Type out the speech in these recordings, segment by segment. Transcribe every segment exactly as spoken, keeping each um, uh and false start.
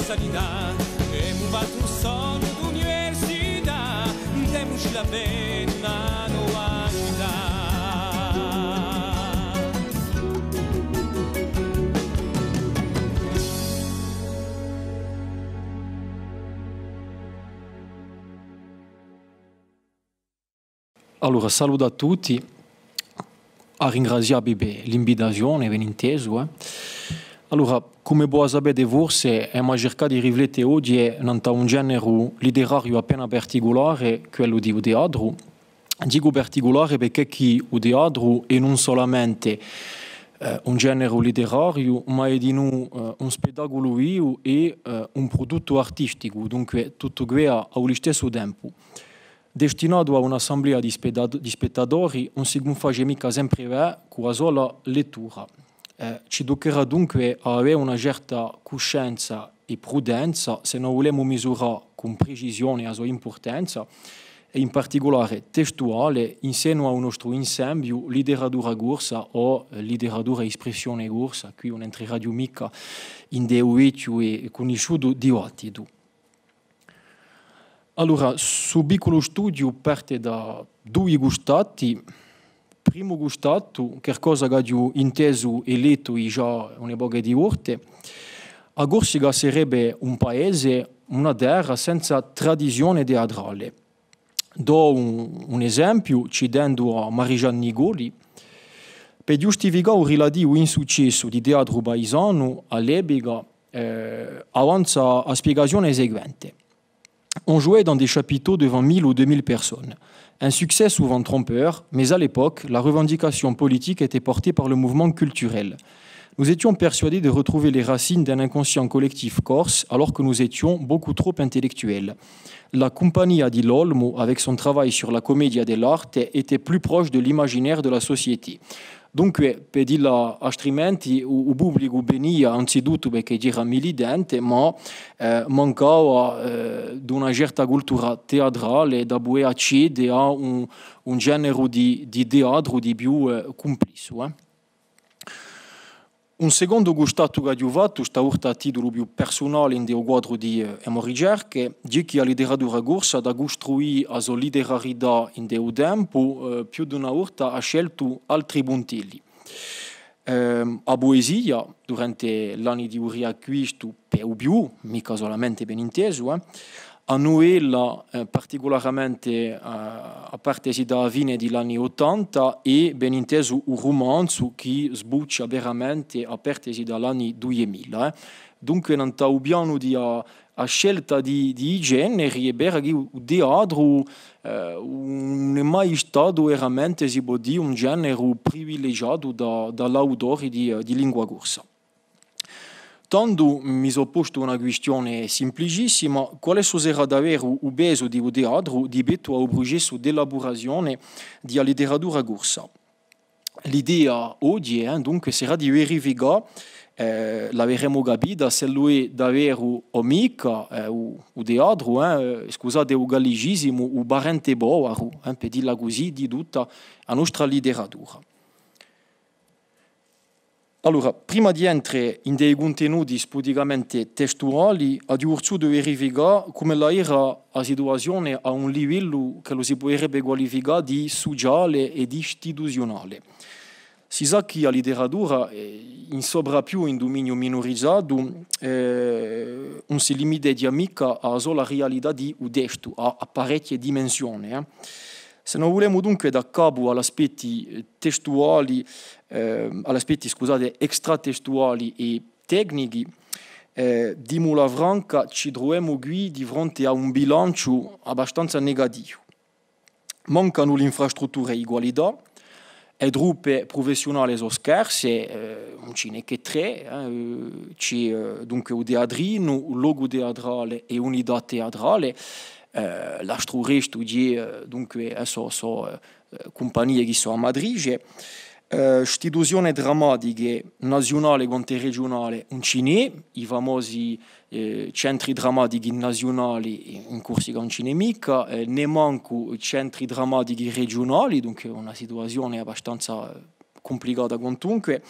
Sanità, emu fattu u sognu d'università, demuci la penna à a novità. Allora, salutu à tutti, à ringrazià vi per l'invitazione, ben intesu, eh. Allora, cum'è vo a sapete forse, emu à circà di riflette oghje nant'à un generu literariu appena particulare, quellu di u teatru. Dicu particulare perchè chì u teatru hè ùn solamente, eh, un generu literariu, ma hè dinù, eh, un spettaculu vivu è, eh, un pruduttu artisticu, dunque tuttu què à, à u listessu tempu. Destinatu à un'assemblea di spetta-, di spettatori, ùn si cunface micca sempre bè cù a sola lettura. Eh, ci tuccherà dunque à avè una certa cuscenza è prudenza, s'è no vulemu misurà cun precisione a so impurtanza, è in particulare testuale, in senu à u nostru insembiu literatura corsa o, eh, literatura è espressione corsa, quì ùn entreraghju micca ind'u vechju è cunnisciutu dibattitu. Allora, stu picculu studiu parte da dui custati. Primu custatu, qualcosa ch'aghju intesu è lettu digià una poca di volte, a Corsica sarebbe un paese, una terra senza tradizione teatrale. Dò un, un esempiu, citendu à Marie-Jeanne Nicoli, per ghjustificà u rilativu insuccessu di Teatru Paisanu à l'epica, eh, avanza a spiegazione seguente. On jouait dans des chapiteaux devant mille ou deux mille personnes. Un succès souvent trompeur, mais à l'époque, la revendication politique était portée par le mouvement culturel. Nous étions persuadés de retrouver les racines d'un inconscient collectif corse, alors que nous étions beaucoup trop intellectuels. La Compagnia di l'Olmu, avec son travail sur la commedia dell'arte, était plus proche de l'imaginaire de la société. Dunque, per dilla astrimenti, u, u publicu venia anzituttu perchè era militante, ma, eh, mancava, eh, d'una certa cultura teatrale da pudè accede à un, un generu di, di teatru di più, eh, cumplessu, eh. Un secondu custatu ch'aghju fattu, sta volta à titulu più persunale ind'u quadru di, eh, e mo ricerche, hè chì a literatura corsa hà da custruì a so literarità ind'u tempu, eh, più d'una volta hà sceltu altri puntelli. Ehm, a puesia, durante l'anni di u Riacquistu, per u più, micca solamente ben intesu, eh, a nuvella, eh, particularamente, eh, à partesi da a fine di l'anni ottanta è, ben intesu, u rumanzu chì sbuccia veramente à partesi da l'anni duiemila, eh. Dunque, nant'à u pianu di a, a scelta di, di i generi, hè vera chì u, u teatru, eh, ùn hè mai statu veramente, si pò dì, un generu privilegiatu da, da l'autori di, eh, di lingua corsa. Tandu mi sò postu una quistione simplicissima: quale serà daveru u pesu di u teatru di pettu à u prucessu d'elaburazione di a literatura corsa? L'idea oghje, eh, dunque, serà di verificà, eh, l'averemu capita, s'ellu hè daveru o micca, eh, u, u teatru, eh, eh, scusate u gallicisimu, u parente povaru, eh, per dilla cusì, di tutta a nostra literatura. Allora, prima di entre ind'è i cuntenuti sputicamente testuali, aghju vulsutu verificà cum'ella era a situazione à un livellu ch'ellu si puderebbe qualificà di suciale è di istituziunale. Si sà chì a literatura, eh, in soprapiù in duminiu minurizatu, eh, ùn si limiteghja micca à a sola realità di u testu, hà, hà parechje dimensione, eh. S'è no vulemu dunque dà capu à l'aspetti, eh, testuali, eh, à l'aspetti, scusate, extratestuali è tecnichi, eh, dimula franca, ci truvemu quì di fronte à un bilanciu abbastanza negativu. Mancanu l'infrastrutture di qualità, e truppe prufessiunale sò scarse, eh, ùn ci n'hè chè trè, eh, eh, ci hè, eh, dunque u teatrinu, u locu teatrale è unità teatrale, eh, l'astru restu, eh, dunque, eh, sò, sò, eh, eh, cumpagnie chì sò à matrice, eh, istituzione drammatiche naziunale quant'è regiunale ùn ci n'hè, i famosi, eh, centri drammatichi naziunali in, in Corsica ùn ci n'hè micca, eh, nemancu centri drammatichi regiunali, dunque una situazione abbastanza, eh, cumplicata quantunque,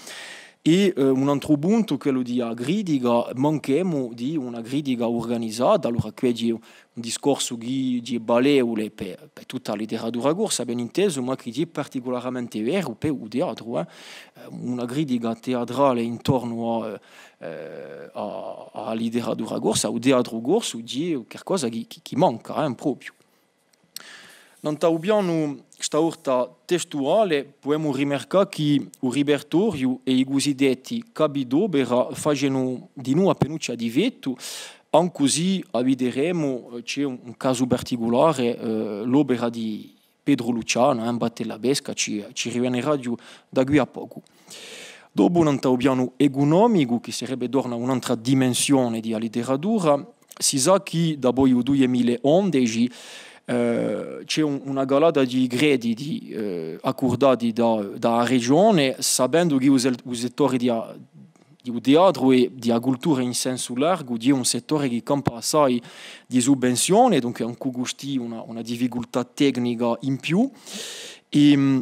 È, eh, un antru puntu, quellu di a critica, manchemu di una critica urganizata, allora quì ci hè un discorsu chì, chì hè valevule per, per tutta a literatura corsa, ben intesu, ma chì hè particularamente veru per u teatru, eh. Eh, una critica teatrale intornu à, eh, à, à a literatura corsa, à u teatru corsu, hè qualcosa chì, chì, chì manca, eh, propiu. Nant'à u pianu sta volta testuale, pudemu rimarcà chì u ripertoriu è i cusidetti capi d'opera facenu dinù appinuccia difettu, ancu s'è a videremu, eh, ci hè un, un casu particulare, eh, l'opera di Petru Luciana, eh, Battè la pesca, ci, ci rivenerà ghjè da quì à pocu. Dopu, nant'à u pianu ecunomicu, chì sarebbe torna un'antra dimensione di a literatura, si sà chì dapoi u dui mila è ondeci, eh, ci hè un, una calata di crediti, eh, accurdati da, da a Regione, sapendu chì u sel-, u settore di a, di u teatru è di a cultura in sensu largu, hè un settore chì campa assai di suvvenzione, dunque ancu quì ci hè una, una difficultà tecnica in più. È, mm,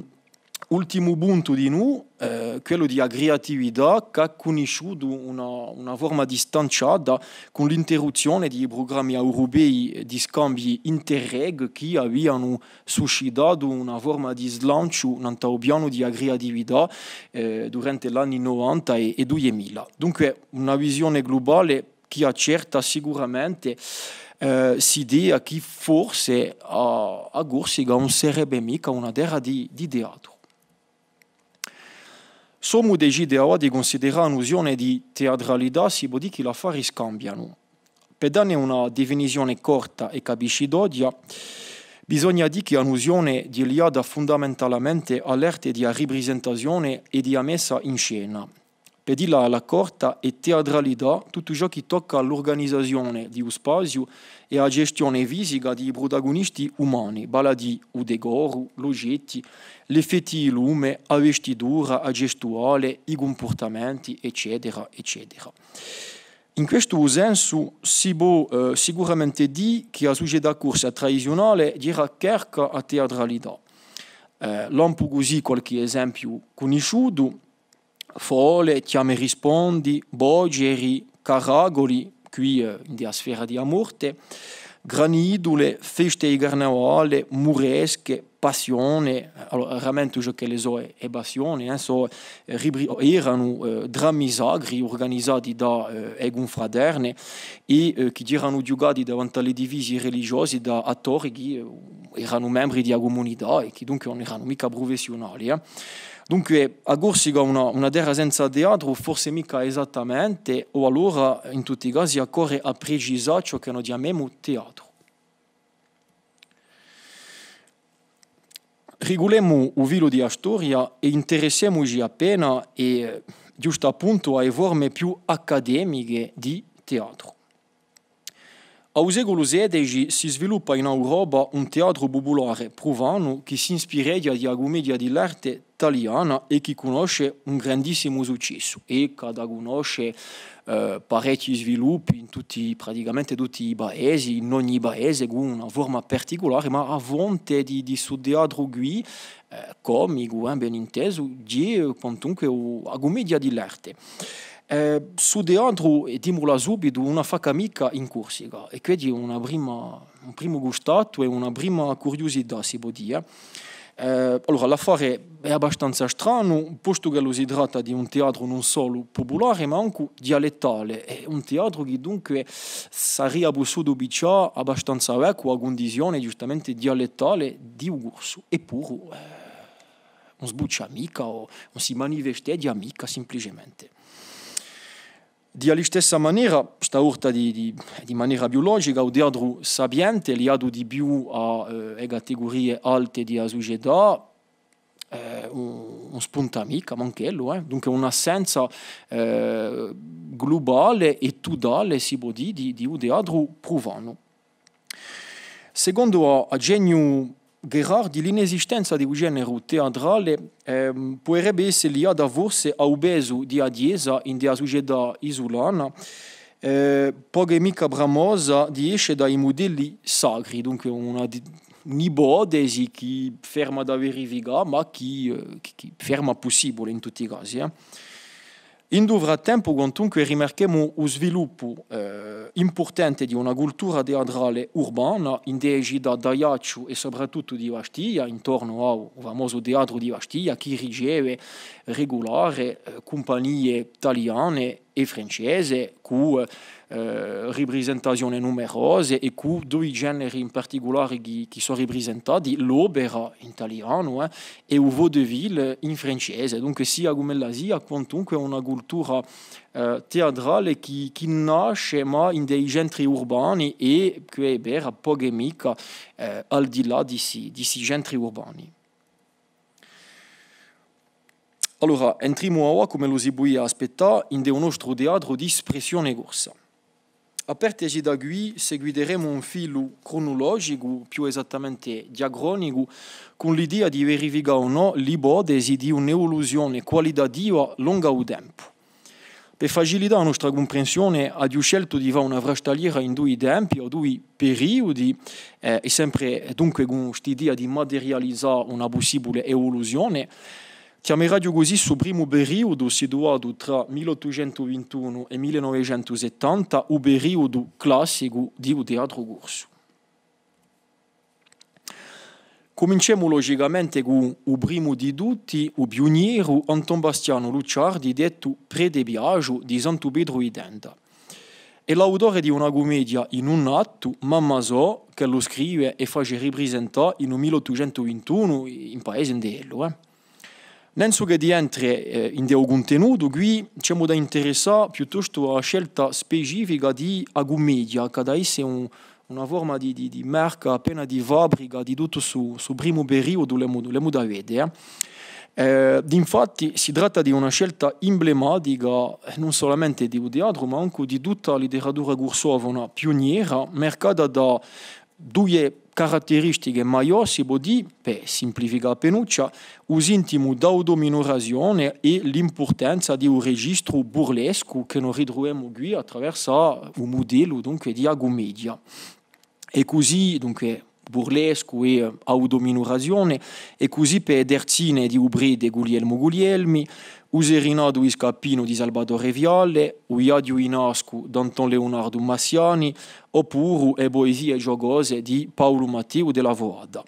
ultimu puntu dinù, eh, quellu di a criatività, chì hà cunnisciutu una, una forma di stanciata cù l'interruzzione di i prugrammi europei di scambi Interreg chì avianu suscitatu una forma di slanciu nant'à u pianu di a criatività, eh, durante l'anni novanta è, è dui mila. Dunque, una visione glubale chì accerta sicuramente, eh, s'idea chì forse a, a Corsica ùn sarebbe micca una terra di, di teatru. S'omu decide avà di cunsiderà a nuzione di teatralità, si pò dì chì l'affari scambianu. Per danne una definizione corta è capiscitoghja, bisogna dì chì a nuzione hè liata fundamentalamente à l'arte di a riprisentazione è di a messa in scena. Per dilla à a corta, hè teatralità tuttu ciò chì tocca à l'urganizazione di u spaziu è à a gestione fisica di i prutagunisti umani, vale à dì u decoru, l'ugetti, l'effetti di lume, a vestitura, a gestuale, i cumpurtamenti, eccetera, eccetera. In questu sensu si pò, eh, sicuramente dì chì a sucetà corsa tradiziunale era carca à teatralità. Eh, lampu cusì qualchì esempiu cunnisciutu, fole, chjama è rispondi, voceri, caraculi, quì, eh, in a sfera di a morte, granitule, feste di carnavale, muresche, passione, allora, rammentu ciò ch'elle sò e, e passione, eh, sò, eh, ripri-, eranu, eh, drammi sacri urganizati da, eh, e cunfraterne è, eh, chì eranu ghjucati davanti à l'edifizii religiosi da attori chì, eh, eranu membri di a cumunità è chì dunque ùn eranu micca prufessiunali, eh. Dunque, a Corsica una, una terra senza teatru, forse micca esattamente, o allora, in tutti i casi, occorre à precisà ciò chì no chjamemu teatru. Riculemu u filu di a storia è interessemuci appena è, eh, ghjustappuntu à e forme più accademiche di teatru. À u seculu sedeci si sviluppa in Europa un teatru pupulare prufanu chì s'inspireghja di a cummedia di l'arte taliana è chì cunnosce un grandissimu successu è chì hà da cunnosce, eh, parechji sviluppi in tutti, praticamente tutti i paesi, in ogni paese, cù una forma particulare, ma a fonte di, di stu teatru quì, eh, comicu, eh, ben intesu, hè, eh, quantunque u-, a cummedia di l'arte. Eh, stu teatru, è dimula subitu, ùn affacca micca in Corsica, è quì hè una prima, un primu custatu è una prima curiusità, si pò dì. Eh, allora, l'affare hè abbastanza stranu, postu ch'ellu si tratta di un teatru ùn solu pupulare, ma ancu dialettale, è un teatru chì dunque saria pussutu piccià abbastanza bè cù a cundizione ghjustamente dialettale di u corsu, eppuru, eh, ùn sbuccia micca o ùn si manifesteghja micca simpliciamente. Di a listessa manera, sta volta di, di, di manera più logica, u teatru sapiente, liatu di più à, eh, e categurie alte di a sucetà, eh, ùn, ùn spunta micca, manc'ellu, eh. Dunque un'assenza, eh, glubale è tutale, si pò dì, di, di u teatru prufanu. Secondu à, à Eugeniu Gherardi, l'inesistenza di u generu teatrale, ehm, puderebbe esse liata forse à u pesu di a Chjesa in a sucetà isulana, eh, pocu è micca bramosa di esce da i mudelli sacri, dunque una di-, un'ipotesi chì ferma da verificà, ma chì, eh, chì, chì ferma pussibule in tutti i casi, eh. In u frattempu, quantunque, rimarchemu u sviluppu, eh, impurtante di una cultura teatrale urbana in e cità d'Aiacciu è soprattuttu di Bastia, intornu à u famosu teatru di Bastia, chì riceve regulare, eh, cumpagnie taliane è francese, cù, eh, ripresentazione numerose è cù dui generi in particulare chì, chì sò riprisentati, l'opera in talianu, eh, è u vaudeville in francese. Dunque, sia cum'ella sia, quantunque una cultura, eh, teatrale chì, chì nasce, ma in dei centri urbani è chì hè vera pocu è micca, eh, al di là di sti, di sti centri urbani. Allora, entrimu avà, cum'ellu si pudia aspettà, in u nostru teatru di spressione corsa. À partesi da quì, seguiteremu un filu crunulogicu, più esattamente diacronicu, cun l'idea di verificà o nò l'ipotesi di un'evoluzione qualitativa longa u tempu. Per facilità a nostra cumprensione, aghju sceltu di fà una frastagliera in dui tempi o dui periodi, eh, è sempre, eh, dunque cun st'idea di materializà una pussibule evoluzione, chjameraghju cusì stu primu periudu situatu trà mille ottucentu vintunu è mille novecentu settanta, u periudu classicu di u teatru corsu. Cuminciemu logicamente cù u primu di tutti, u piunieru, Anton Bastianu Lucciardi, dettu Prete Biagiu di Santu Petru di Tenda. Hè l'autore di una cumedia in un attu, Mamma Sò, ch'ellu scrive è face riprisentà in u mille ottucentu vintunu in paese ind'ellu, eh. Nen suchè di entre, eh, ind'u cuntenutu, quì ci emu da interessà piuttostu à a scelta specifica di a cumedia, chì hà da esse un, una forma di, di, di marca appena di fabbrica di tuttu stu, stu primu periudu, l'emu, l'emu da vede, eh. Eh, d'infatti si tratta di una scelta imblematica, eh, non solamente di u teatru, ma ancu di tutta a literatura cursofona piuniera, marcata da duie caratteristiche maiò, si pò dì, per simplificà appenuccia, u sintimu d'autominurazione è l'impurtanza di u registru burlescu chì no ritruvemu quì attraversu u mudellu, dunque, di a cumedia. È cusì, dunque, burlescu è, eh, autominurazione, è cusì per e terzine di u prete Guglielmu Guglielmi, u Serinatu di Scappinu di Salvatore Viale, u Viaghju di Nascu d'Anton Leunardu Massiani, oppuru e Poesie ghjocose di Paulu Matteu della Foata.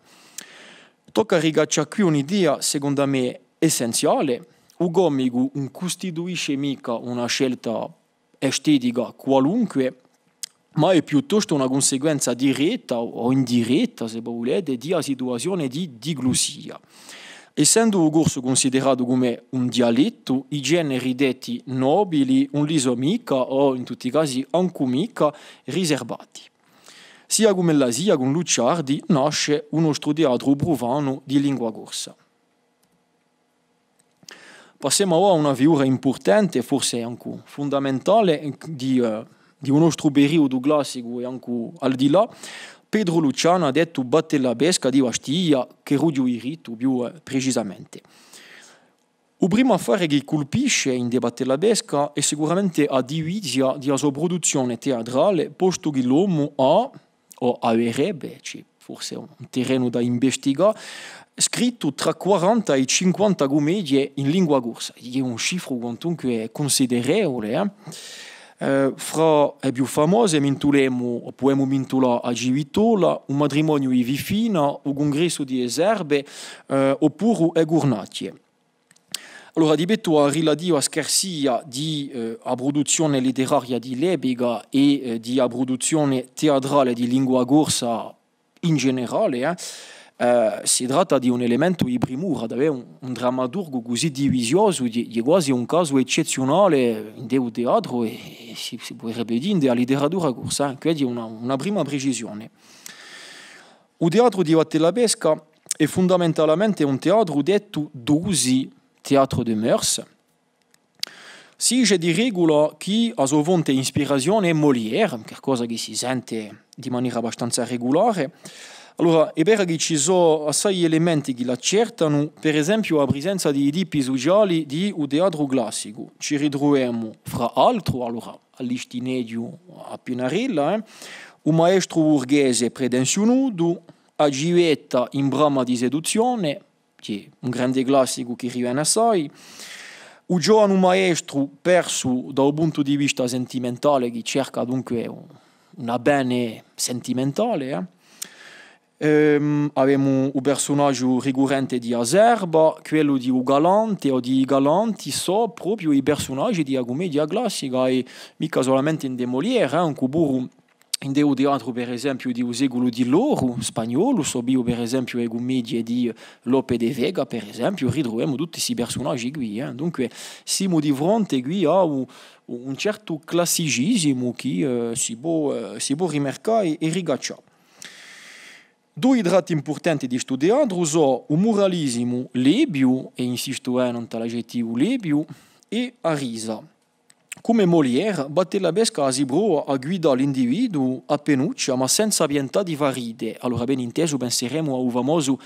Tocca à ricaccià quì un'idea, seconda mè, essenziale: u comicu ùn custituisce micca una scelta estetica qualunque, ma hè piuttostu una cunsequenza diretta o indiretta, s'è vo vulete, di a situazione di diglussia. Essendu u corsu cunsideratu cum'è un dialettu, i generi detti nobili ùn li sò micca, o in tutti i casi ancu micca, riserbati. Sia cum'ella sia, cun Lucciardi nasce u nostru teatru prufanu di lingua corsa. Passemu avà à una figura impurtante, forse ancu fundamentale, di, eh, di u nostru periudu classicu è ancu al di là, Petru Luciana, dettu Battellapesca di Bastia, ch'eru dirittu più, eh, precisamente. U primu affare chì culpisce ind'è Battellapesca hè sicuramente a divizia di a so pruduzzione teatrale, postu chì l'omu hà, o averebbe, ci hè forse un terrenu da investigà, scrittu trà quaranta è cinquanta cumedie in lingua corsa, chì hè un cifru quantunque cunsiderevule, eh. Eh, fra e più famose mintulemu, o pudemu mintulà A Civittola, U matrimoniu di Fifina, U cungressu di e serve, eh, oppuru E curnacchie. Allora, di pettu à a rilativa scarsia di, eh, a pruduzzione literaria di l'epica è, eh, di a pruduzzione teatrale di lingua corsa in generale, eh, eh, si tratta di un elementu di primura, d'avè un, un drammaturgu cusì divisiosu, hè, hè quasi un casu eccezziunale ind'u teatru è, è si, si puderebbe dì ind'è a literatura corsa, eh, quindi una, una prima precisione. U teatru di Battellapesca hè fundamentalamente un teatru dettu d'usi, théâtre de mœurs. Si dice di regula chì a so fonte d'ispirazione hè Molière, qualcosa chì si sente di manera abbastanza regulare. Allora, hè vera chì ci sò assai elementi chì l'accertanu, per esempiu a prisenza di i tipi suciali di u teatru classicu. Ci ritruvemu, fra altru, allora, à l'Istineghju à Pinarella, eh, u maestru burghese pretensiunutu, a civetta in brama di seduzzione, chì hè un grande classicu chì rivene assai, U giovanu maestru persu da u puntu di vista sentimentale, chì cerca dunque un, un avvene sentimentale, eh. Ehm, avemu u persunagiu ricurrente di a serva, quellu di u galante o di i galanti, sò propiu i persunagi di a cummedia classica, è micca solamente ind'è Molière, eh, ancu puru ind'è u teatru, per esempiu, di u seculu di l'oru spagnolu, sò biu, per esempiu, e cummedie di Lope de Vega, per esempiu, ritruvemu tutti sti persunagi quì, eh. Dunque, simu di fronte quì à u-, un certu classicisimu chì, eh, si pò, eh, si pò rimarcà è, è ricaccià. Dui tratti impurtanti di stu teatru sò u muralisimu lebiu, è insistu, eh, nant'à l'aggettivu lebiu, è a risa. Cum'è Molière, Vattelapesca si prova à guidà l'individuu appenuccia, ma senza piantà di fà ride. Allora, ben intesu, penseremu à u famosu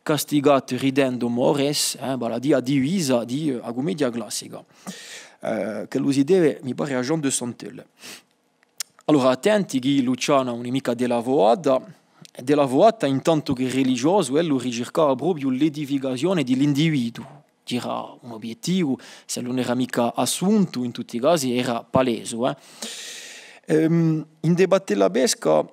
Castigat ridendo mores, eh, vale à dì a divisa di, eh, a cummedia classica, eh, ch'ellu si deve, mi pare, à Jean de Saintel. Allora, attenti chì Luciana ùn hè micca Della Foata, Della Foata, intantu chè religiosu, ellu ricircava propiu l'edificazione di l'individuu, chì era un obiettivu, s'ellu ùn era micca assuntu, in tutti i casi era palesu, eh. Ehm, ind'è Vattelapesca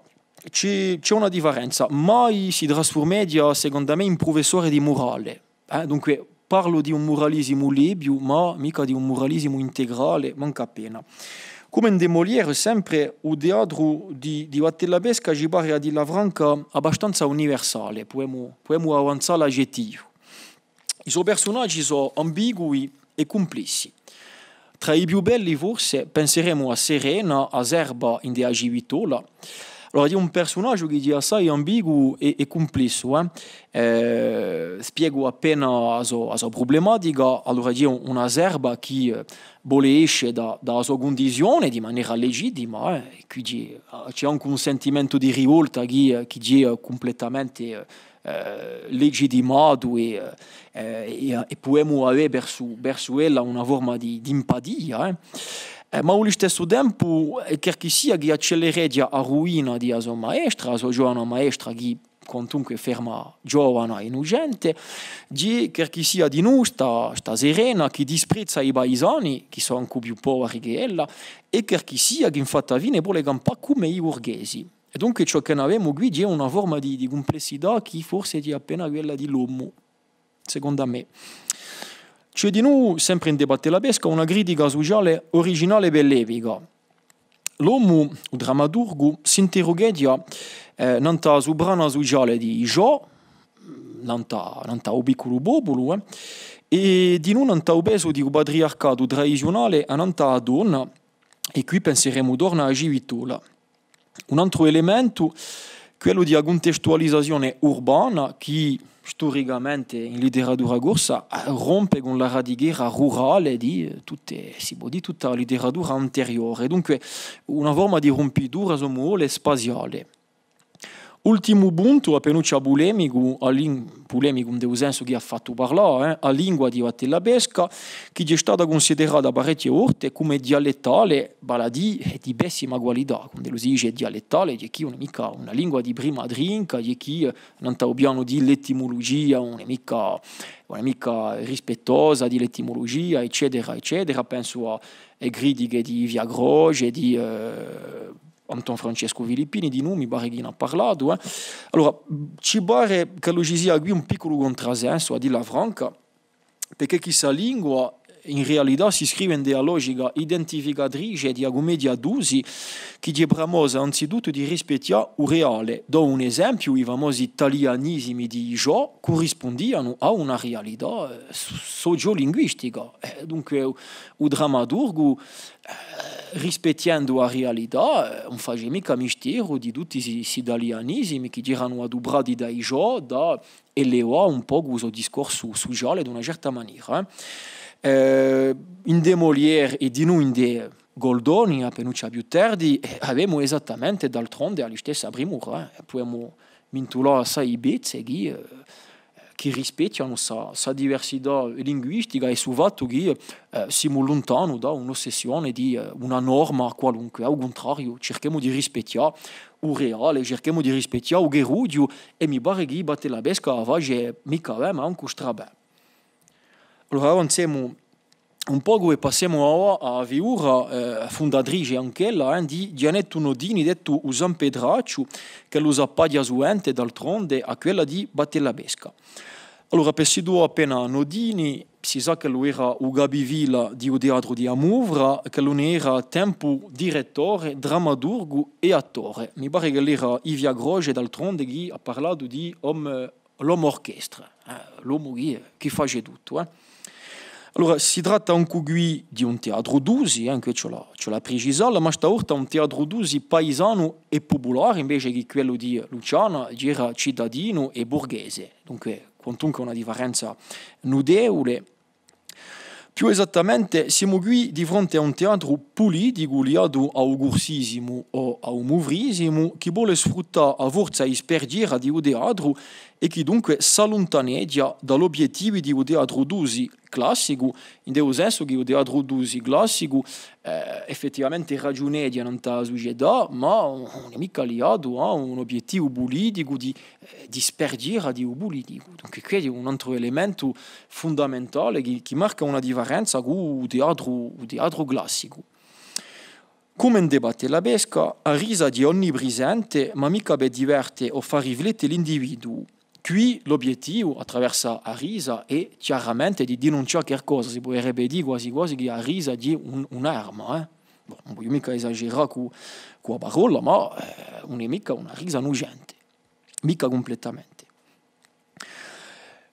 ci hè, ci hè una differenza, mai si trasfurmeghja, secondu mè, in prufessore di murale. Eh, dunque, parlu di un muralisimu lebiu, ma micca di un muralisimu integrale, mancu appena. Cum'è ind'è Molière, sempre u teatru di, di Vattelapesca ci pare, à dilla franca, abbastanza universale, pudemu, pudemu avanzà l'aggettivu. I so persunaghji sò ambigui è cumplessi. Trà i più belli, forse, penseremu à Serena, a serva ind'è A Civittola. Allora, hè un persunaghju chì hè assai ambiguu è, è cumplessu, eh. Eh, spiegu appena a so, a so prublematica. Allora, hè un, una serva chì, eh, vole esce da, da a so cundizione di manera legittima, eh. È quì ci hè, ci hè ancu un sentimentu di rivolta chì, eh, chì hè, eh, cumplettamente, eh, eh, legittimatu è, eh, è, è pudemu avè versu, versu ella una forma di, di empatia, eh. Eh, ma à u listessu tempu, eh, chì sia chì accellereghja a ruina di a so maestra, a so giovana maestra chì quantunque ferma giovana è innucente, hè chì sia dinù sta, sta Serena chì disprezza i paisani, chì sò ancu più povari chè ella, è chì sia chì in fatta fine vole campà cum'è i burghesi. È dunque ciò chì n'avemu quì hè una forma di, di cumplessità chì forse hè appena quella di l'omu, secondu à mè. Ci hè dinù, sempre ind'è Vattelapesca, una critica suciale uriginale per l'epica. L'omu, u drammaturgu, s'interrugheghja, eh, nant'à a suprana suciale di Ghjò, nant'à, nant'à u picculu populu, eh, è dinù nant'à u pesu di u patriarcatu tradiziunale annant'à a donna, è quì penseremu torna à A Civittola. Un antru elementu, quellu di a cuntestualizazione urbana, chì storicamente in literatura corsa, eh, rompe cun a radichera rurale di, eh, tutte, si pò dì, tutta a literatura anteriore. Dunque, una forma di rumpitura, s'omu vole, spaziale. Ultimu puntu, appenuccia pulemicu, a lin-, pulemicu in u sensu chì hà fattu parlà, eh, a lingua di Vattelapesca, chì hè stata cunsiderata parechje volte cum'è dialettale, vale à dì, hè di pessima qualità. Quand'ellu si dice dialettale, hè chì ùn hè micca una lingua di prima trinca, hè chì, eh, nant'à u pianu di l'etimulugia, ùn hè micca, ùn hè micca rispettosa di l'etimulugia, eccetera, eccetera. Pensu à e critiche di Yvia Croce, di, eh, Anton Francescu Filippini, dinù, mi pare chì n'hà parlatu, eh. Allora, ci pare ch'ellu ci sia quì un picculu cuntrasensu, à dilla franca, perchè chì sta lingua, in realità, si scrive ind'è a logica identificatrice di a cummedia d'usi, chì hè bramosa anzituttu di rispechjà u reale. Dò un esempiu, i famosi talianisimi di Ghjò currispundianu à una realità, eh, so-, sociolinguistica. Eh, dunque, u, u drammaturgu, eh, rispechjendu a realità, eh, ùn face micca misteru di tutti sti, sti talianisimi chì eranu aduprati da Ghjò, da elevà un pocu u so discorsu suciale d'una certa manera, eh. Eh, ind'è Molière è dinù ind'è Goldoni, appenuccia più tardi, eh, avemu esattamente d'altronde a listessa primura, eh. Pudemu mintulà assai pezze chì, eh, chì rispechjanu sta, sta diversità linguistica è stu fattu chì, eh, simu luntanu da un'ossessione di, eh, una norma qualunque. À u cuntrariu, circhemu di rispechjà u reale, circhemu di rispechjà u carrughju, è mi pare chì Vattelapesca a face micca bè, ma ancu strabè. Allora avanzemu un pocu è passemu à, à a figura, eh, fundatrice anch'ella, eh, di Ghjanettu Nodini, dettu u San Petracciu, ch'ellu s'appaghja suvente d'altronde à quella di Battellapesca. Allora, per situà appena Nodini, si sà ch'ellu era u capifila di u teatru di a Muvra, ch'ellu ne era à tempu direttore, drammaturgu è attore. Mi pare ch'ellu era Yvia Croce, d'altronde, chì hà parlatu di homme, l'homme orchestre, eh, l'omu chì, chì face tuttu, eh. Allora, si tratta ancu quì di un teatru d'usi, eh, ancu ci hè da, ci hè da precisalla, ma sta volta un teatru d'usi paisanu è pupulare, invece chì quellu di Luciana, chì era citadinu è burghese. Dunque, quantunque una differenza nutevule. Più esattamente, simu quì di fronte à un teatru puliticu liatu à u cursisimu o à u muvrisimu, chì vole sfruttà a forza isperghjera di u teatru è chì dunque s'alluntaneghja da l'obiettivi di u teatru d'usi classicu, in u sensu chì u teatru d'usi classicu, eh, effettivamente ragiuneghja nant'à a sucetà, ma ùn hè micca liatu à un obiettivu puliticu di, eh, d'isperghjera di u puliticu. Dunque, questu hè un antru elementu fundamentale chì, chì marca una differenza cù u teatru, u teatru classicu. Cum'è ind'è Battellapesca, a risa hè onniprisente, ma micca per diverte o fà riflette l'individuu. Quì l'obiettivu, attraversu a risa, hè chjaramente di dinuncià qualcosa, si puderebbe dì quasi quasi chì a risa hè un, un'arma, eh. Bon, ùn vogliu micca esagerà cù, cù a parolla, ma, eh, ùn hè micca una risa nucente, micca cumplettamente.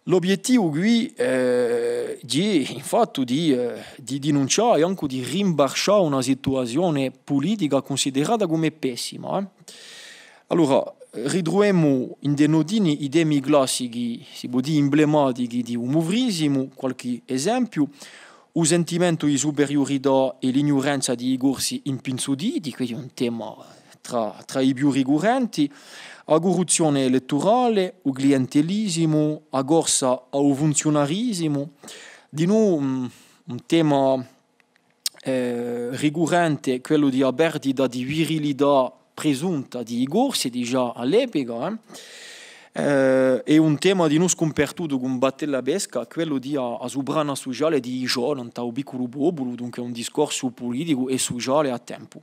L'obiettivu quì, eh, hè, infatti, di, eh, di dinuncià è ancu di rimbarscià una situazione pulitica cunsiderata cum'è pessima, eh. Allora, ritruvemu ind'è Nodini i temi classichi, si pò dì imblematichi di u muvrisimu, qualchì esempiu, u sentimentu di superiurità è l'ignuranza di i Corsi impinzutiti, questu hè un tema trà, trà i più ricurrenti, a curruzzione eletturale, u clientelisimu, a corsa à u funziunarisimu, dinù, mm, un tema, eh, ricurrente, quellu di a perdita di virilità presunta di i Corsi, digià à l'epica, eh. Eh, hè un tema dinù scumpartutu cù Battellapesca, quellu di a, a suprana suciale di i ghjò, nant'à u picculu populu, dunque un discorsu puliticu è suciale à tempu.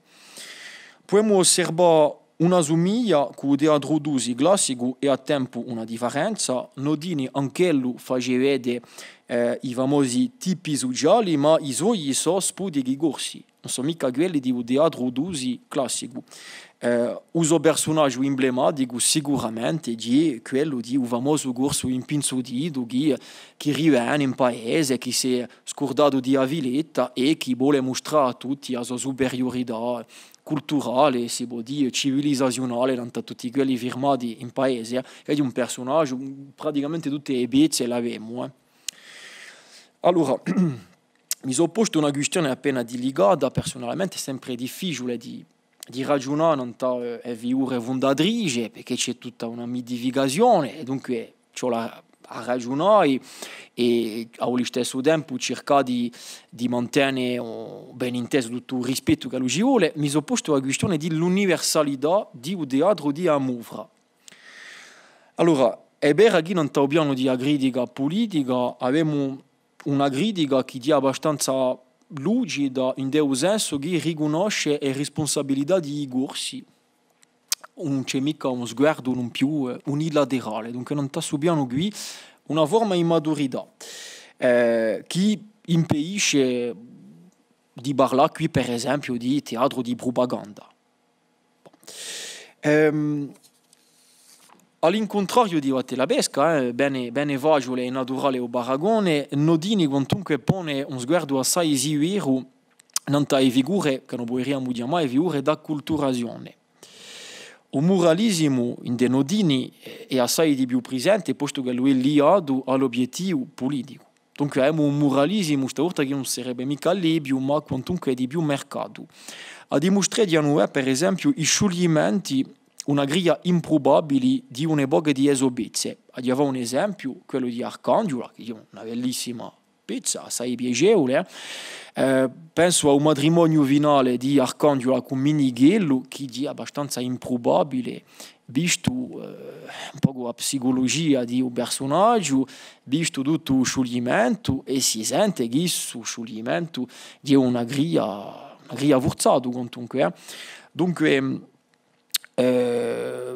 Pudemu osservà una sumiglia cù u teatru d'usi classicu è à tempu una differenza. Nodini anch'ellu face vede, eh, i famosi tipi suciali, ma i soi sò sputichi corsi, ùn sò micca quelli di u teatru d'usi classicu. Eh, u so persunagiu imblematicu sicuramente hè quellu di u famosu Corsu impinzutitu chì, chì rivene in paese, chì s'hè scurdatu di a filetta è chì vole mustrà à tutti a so superiurità culturale, si pò dì, civilisaziunale, nant'à tutti quelli firmati in paese, eh, è di un persunagiu, praticamente tutte e pezze l'avemu, eh. Allora, mi sò postu una quistione appena dilicata, persunalmente hè sempre difficiule di, di ragiunà nant'à, eh, e figure fundatrice, perchè ci hè tutta una mitificazione, è dunque ci vole à, à ragiunà è, è à u listessu tempu circà di, di mantene, o, ben intesu, tuttu u rispettu ch'ellu ci vole, mi sò postu a quistione di l'universalità di u teatru di a Muvra. Allora, hè vera chì nant'à u pianu di a critica pulitica avemu una critica chì hè abbastanza lucida, ind'è u sensu chì ricunnosce e rispunsabilità di i Corsi, ùn ci hè micca un sguardu in più, eh, unilaterale. Dunque, nant'à stu pianu quì, una forma di maturità, eh, chì impedisce di parlà quì, per esempiu, di teatru di prupaganda. Ehm, à l'incuntrariu di Battellapesca, eh, bè, bè faciule è naturale u paragone, Nodini quantunque pone un sguardu assai siveru nant'à e figure, chì no puderiamu chjamà e figure d'acculturazione. U muralisimu ind'è Nodini hè assai di più prisente, postu ch'ellu hè liatu à l'obiettivu puliticu. Dunque, avemu un muralisimu, sta volta, chì ùn sarebbe micca allebiu, ma quantunque di più marcatu. A dimustrà, eh, per esempiu, i sciugliamenti, una cria imprubabili di un'epoca di e so pezze. Aghju da fà un esempiu, quellu di Arcanghjula, chì hè una bellissima pezza assai piacevule, eh. Eh, pensu à u matrimoniu finale di Arcanghjula cù Minichellu, chì hè abbastanza imprubabile, vistu, eh, un pocu a psiculugia di u persunagiu, vistu tuttu u sciuglimentu, è si sente chì stu sciuglimentu hè una cria, una cria furzatu, quantunque, eh. Dunque, eh,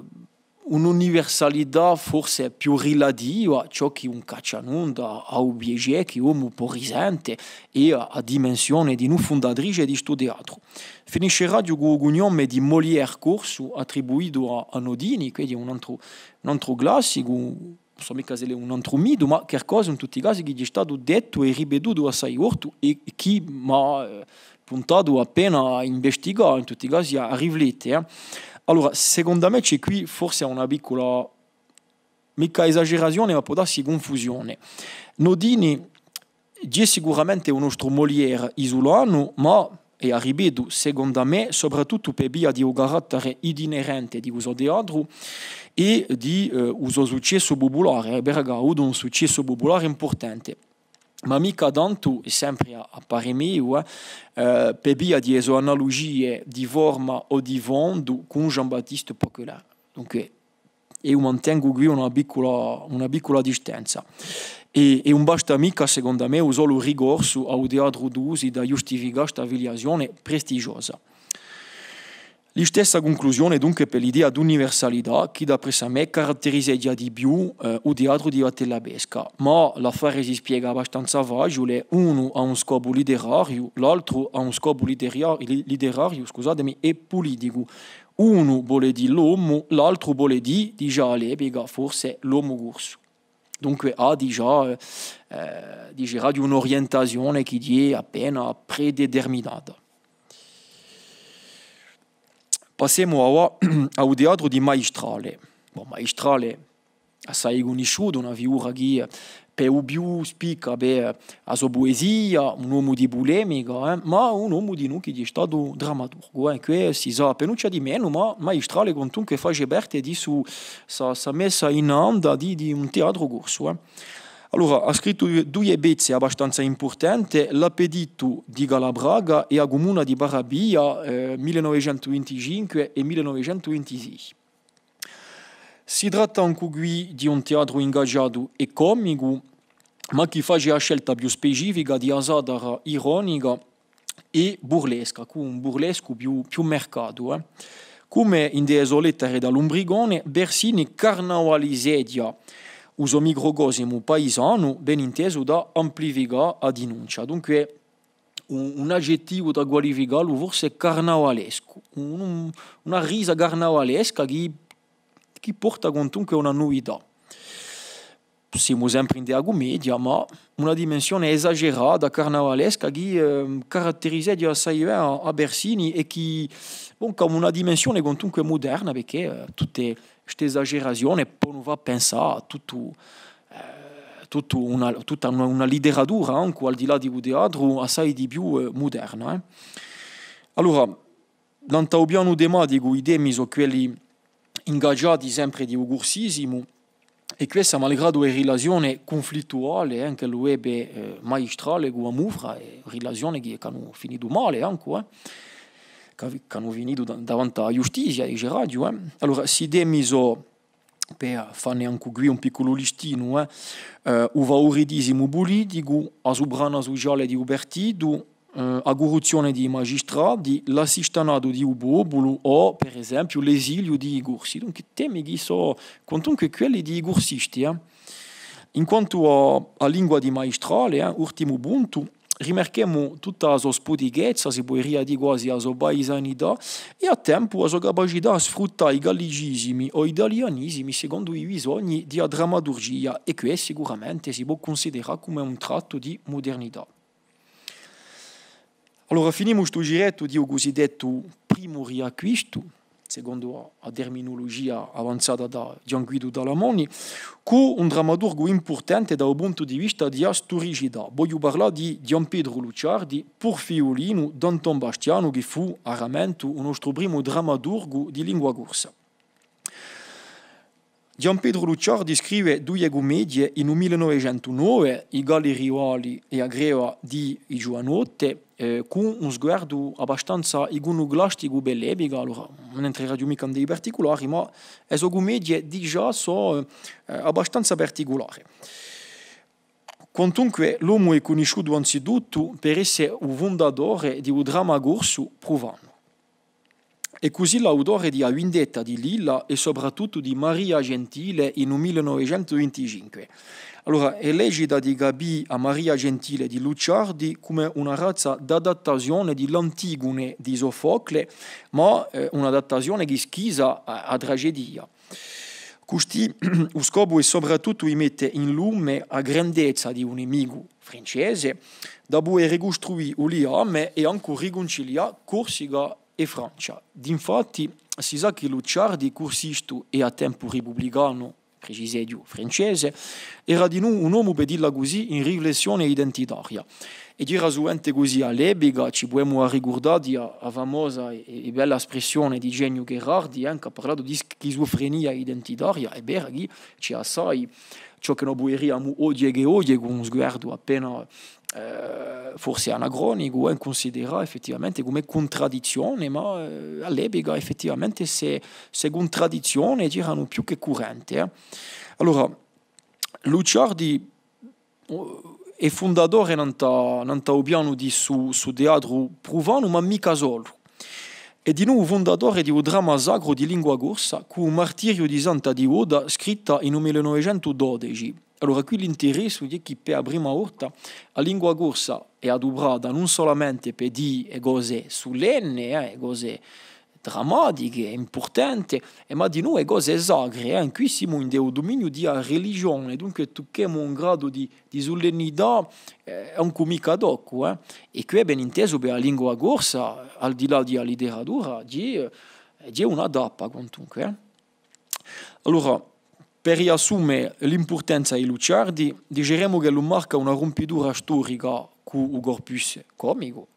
un'universalità forse più rilativa, ciò chì ùn caccia nunda à u piacè chì l'omu pò risente è à, à a dimensione dinù fundatrice di stu teatru. Finisceraghju cù u cugnome di Molière corsu attribuitu à, à Nodini, chì hè un antru, un antru classicu, ùn sò micca s'ellu hè un antru mitu, ma qualcosa in tutti i casi chì hè statu dettu è ripetutu assai voltu è chì m'hà, eh, puntatu appena à investigà, in tutti i casi à, à riflette, eh. Allora, secondu à mè ci hè quì forse una piccula, micca esagerazione, ma pò dassi cunfusione. Nodini hè sicuramente u nostru Molière isulanu, ma, è a ripetu, secondu à mè, sopratuttu per via di u carattere itinerante di u so teatru è di, eh, u so successu pupulare, eh, perchè hà avutu un successu pupulare impurtante. Ma micca tantu, è sempre à, à parè meiu, eh, eh, per via di e so analugie di forma o di fondu cù Jean-Baptiste Poquelin. Dunque, eiu mantengu quì una piccula, una piccula distanza. È, è ùn basta micca, secondu à mè, u solu ricorsu à u teatru d'usi da ghjustificà sta filiazione prestigiosa. Listessa cunclusione, dunque, per l'idea d'universalità chì, d'appressu à mè, caratterizeghja di più, eh, u teatru di Vattelapesca. Ma l'affare si spiega abbastanza faciule, unu hà un scopu literariu, l'altru hà un scopu literia-, li-, literariu, scusatemi, è puliticu. Unu vole dì l'omu, l'altru vole dì, dicia à l'epica, forse l'omu corsu. Dunque hà digià, eh, eh, diceraghju, un'orientazione chì hè appena predeterminata. Passemu avà à u teatru di Maistrale. Bon, Maistrale, assai cunnisciutu, una figura chì, eh, per u più spicca per, eh, a so puesia, un omu di pulemica, eh, ma un omu dinù chì hè statu drammaturgu, eh, chì si sà appinuccia di menu, ma Maistrale quantunque face parte di su, sa, sa messa in anda di, di un teatru corsu, eh. Allora, hà scrittu duie pezze abbastanza impurtante, L'appetitu di Calabraga è A cumuna di Parapia, eh, mille novecentu vinticinque è mille novecentu vintisei. Si tratta ancu quì di un teatru ingagiatu è comicu, ma chì face a scelta più specifica di a satira ironica è burlesca, cù un burlescu più, più marcatu, eh. Cum'è ind'è e so lettere da Lumbricone, Bersini carnavalizeghja u so microcosimu paisanu, ben intesu, da amplificà a dinuncia. Dunque, un, un aggettivu da qualificallu, forse carnavalescu, un, un, una risa carnavalesca chì, chì porta quantunque una nuvità. Simu sempre ind'è a cumedia, ma una dimensione esagerata, carnavalesca, chì, ehm, caratterizeghja assai bè à, à Bersini è chì, bon, chì hà una dimensione quantunque muderna, perchè, eh, tutte ste esagerazione ponu fà pensà à tuttu, eh, tuttu una, tutta una, una literatura, ancu al di là di u teatru, assai di più, eh, muderna, eh. Allora, nant'à u pianu tematicu, i temi sò quelli ingagiati sempre di u cursisimu, è quessa, malgradu e rilazione cunflittuale, eh, ch'ellu ebbe, eh, Maistrale cù A Muvra, è rilazione chì, ch'anu finitu male ancu, eh, ch'avi-, ch'anu finitu da-, davanti à a ghjustizia, diceraghju, eh. Allora, sti temi sò, per fanne ancu quì un picculu listinu, eh, eh, u favoritisimu puliticu, a suprana suciale di u partitu, eh, a curruzzione di i magistrati, l'assistanatu di u populu o, per esempiu, l'esiliu di i Corsi. Dunque, temi chì sò, quantunque, quelli di i cursisti, eh. In quantu à, à a lingua di Maistrale, eh, urtimu puntu, rimarchemu tutta a so sputichezza, si puderia dì quasi a so paisanità, è à tempu a so capacità à sfruttà i gallicisimi o i talianisimi secondu i bisogni di a drammaturgia, è chì sicuramente si pò cunsiderà cum'è un trattu di mudernità. Allora, finimu stu girettu di u cusidettu primu riacquistu, secondu a, a terminulugia avanzata da Ghjuvan Guidu Talamoni, cù un drammaturgu impurtante da u puntu di vista di a sturicità. Vogliu parlà di Ghjuvan Petru Lucciardi, Purfiu Linu, d'Anton Bastianu, chì fù, à ramentu, u nostru primu drammaturgu di lingua corsa. Ghjuvan Petru Lucciardi scrive duie cummedie in u mille novecentu nove, I Galli Rivali è A Greva di i Ghjuvanotte, eh, cù un sguardu abbastanza icunuclasticu per l'epica, allora ùn entreraghju micca in i particulari, ma e so cummedie digià sò, eh, abbastanza particulare. Quantunque, l'omu hè cunnisciutu anzituttu per esse u fundatore di u dramma corsu prufanu. Hè cusì l'autore di A Vindetta di Lilla è soprattuttu di Maria Gentile in u mille novecentu vinticinque. Allora, hè lecita di capì a Maria Gentile di Lucciardi cum'è una razza d'adattazione di l'Antigone di Sofocle, ma, eh, un'adattazione chì schisa a, a tragedia. Custì, u scopu hè soprattuttu di mette in lume a grandezza di u nemicu francese, da pudè ricustruì u liame è ancu ricuncilià Corsica è Francia. D'infatti, si sà chì Lucciardi, cursistu è à tempu ripubblicanu, preciseghju, francese, era dinù un omu, per dilla cusì, in riflessione identitaria. È ghjera suvente cusì à l'epica, ci pudemu arricurdà di a, a famosa è, è bella spressione di Eugeniu Gherardi, eh, chì hà parlatu di schizufrenia identitaria, è bè, chì ci hè assai, ciò chì no puderiamu oghje chè oghje, cù un sguardu appena, eh, forse anacronicu, eh, cunsiderà effettivamente cum'è cuntradizzione, ma, eh, à l'epica effettivamente sse, sse cuntradizzione ghjeranu più chè currente, eh. Allora, Lucciardi hè fundatore nant'à, nant'à u pianu di ssu, ssu teatru prufanu, ma micca solu. Hè dinù u fundatore di u dramma sacru di lingua corsa, cù u Martiriu di Santa Divoda, scritta in u mille novecentu dodeci. Allora, quì l'interessu hè chì per a prima volta a lingua corsa hè aduprata ùn solamente per dì e cose sulenne, eh, e cose drammatiche, impurtante, è ma dinù e cose sacre, eh. Inquì simu in u duminiu di a religione, dunque tucchemu un gradu di, di sulennità, eh, ancu micca pocu, eh. È què, ben intesu, per a lingua corsa, al di là di a literatura, hè, hè una tappa, quantunque, eh. Allora, per riassume l'impurtanza di Lucciardi, diceremu ch'ellu marca una rumpitura storica cù u corpus comicu,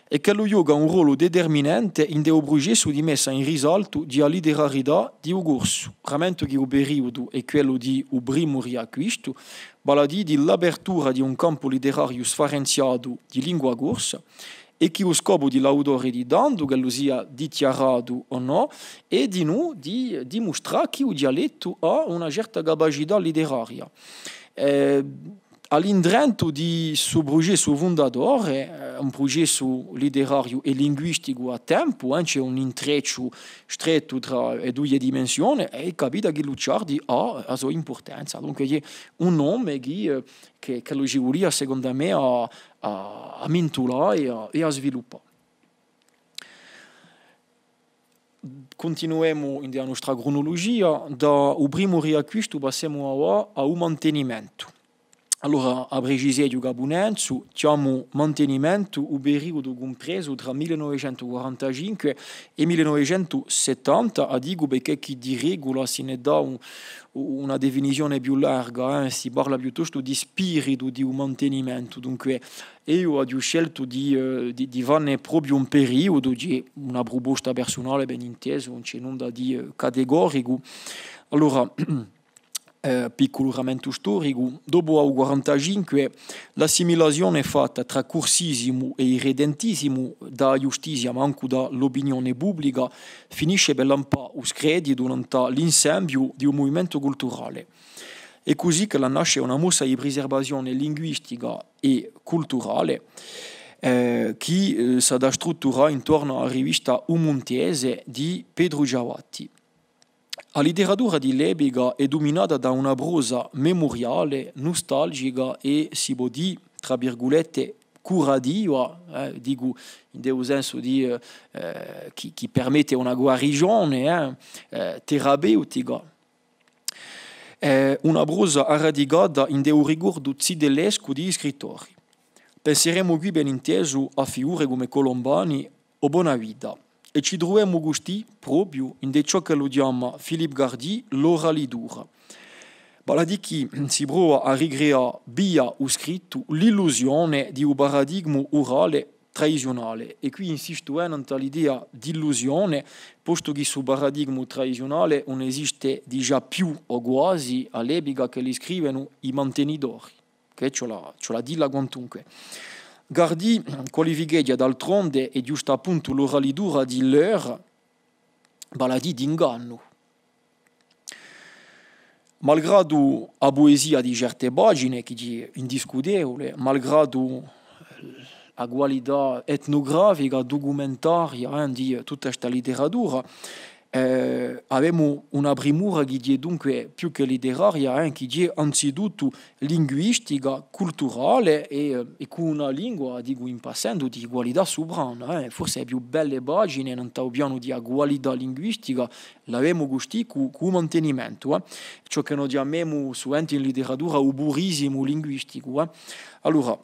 è ch'ellu ghjoca un rollu determinante ind'è u prucessu di messa in risaltu di a literarità di u corsu, ramentu chì u periudu hè quellu di u primu riacquistu, vale à dì di l'apertura di un campu literariu sfarenziatu di lingua corsa, è chì u scopu di l'autore di tandu, ch'ellu sia dichjaratu o nò, hè dinù di dimustrà chì u dialettu hà una certa capacità literaria. Eh, à l'indrentu di ssu prucessu fundatore, eh, un prucessu literariu è linguisticu à tempu, eh, ci hè un intrecciu strettu trà e duie dimensione, è capita chì Lucciardi hà a so impurtanza. Dunque, hè un nome chì, eh, chì, chì ci vulia, secondu mè, à, à, à mintulà è à, è à sviluppà. Cuntinuemu in a nostra crunulugia, da u primu riacquistu passemu avà à u mantenimentu. Allora, a preciseghju capu Nenzu, chjamu mantenimentu u periudu cumpresu trà mille novecentu quarantacinque è mille novecentu settanta, a dicu perchè chì di regula si ne dà un, una definizione più larga, eh, si parla piuttostu di spiritu di u mantenimentu, dunque, è eiu aghju sceltu di, eh, di, di fanne propiu un periudu, hè una pruposta persunale, ben intesu, ùn ci hè nunda di, eh, categoricu. Allora, eh, picculu rammentu storicu, dopu à u quarantacinque, l'assimilazione fatta trà cursisimu è irredentisimu da a ghjustizia, ma ancu da l'opinione publica, finisce per lampà u screditu nant'à l'insembiu di u muvimentu culturale. Hè cusì ch'ella nasce una mossa di priservazione linguistica è culturale, eh, chì, eh, s'hà da strutturà intornu à a rivista U Muntese di Petru Ciavatti. A literatura di l'epica hè duminata da una prosa memuriale, nustalgica è, si pò dì, trà virgulette, curativa, eh, dicu in u sensu di, eh, eh, chì, chì permette una guarigione, eh, eh, terapeutica. Hè una prosa arradicata ind'u ricordu zitellescu di i scrittori. Penseremu quì, ben intesu, à figure cum'è Colombani o Bonavita. È ci truvemu custì propiu ind'è ciò ch'ellu chjama Philippe Gardy l'oralitura. Vale à dì chì si prova à ricreà via u scrittu l'illusione di u paradigmu urale tradiziunale. È quì insistu, eh, nant'à l'idea d'illusione, postu chì stu paradigmu tradiziunale ùn esiste digià più o guasi à l'epica ch'elli scrivenu i mantenidori. Chì ci vole à, ci vole à dilla quantunque. Gardì qualificheghja d'altronde è ghjustappuntu l'oralitura di l'heure, vale à dì d'ingannu. Malgradu a puesia di certe pagine, chì hè indiscutevule, malgradu a qualità etnugrafica, ducumentaria, eh, di tutta sta literatura, eh, avemu una primura chì hè dunque più chè literaria, eh, chì hè anzituttu linguistica, culturale è, eh, è cù una lingua, dicu in passendu, di qualità suprana, eh. Forse e più belle pagine, nant'à u pianu di a qualità linguistica, l'avemu custì cù, cù u mantenimentu, eh. Ciò chì no chjamemu suvente in literatura u purisimu linguisticu, eh. Allora,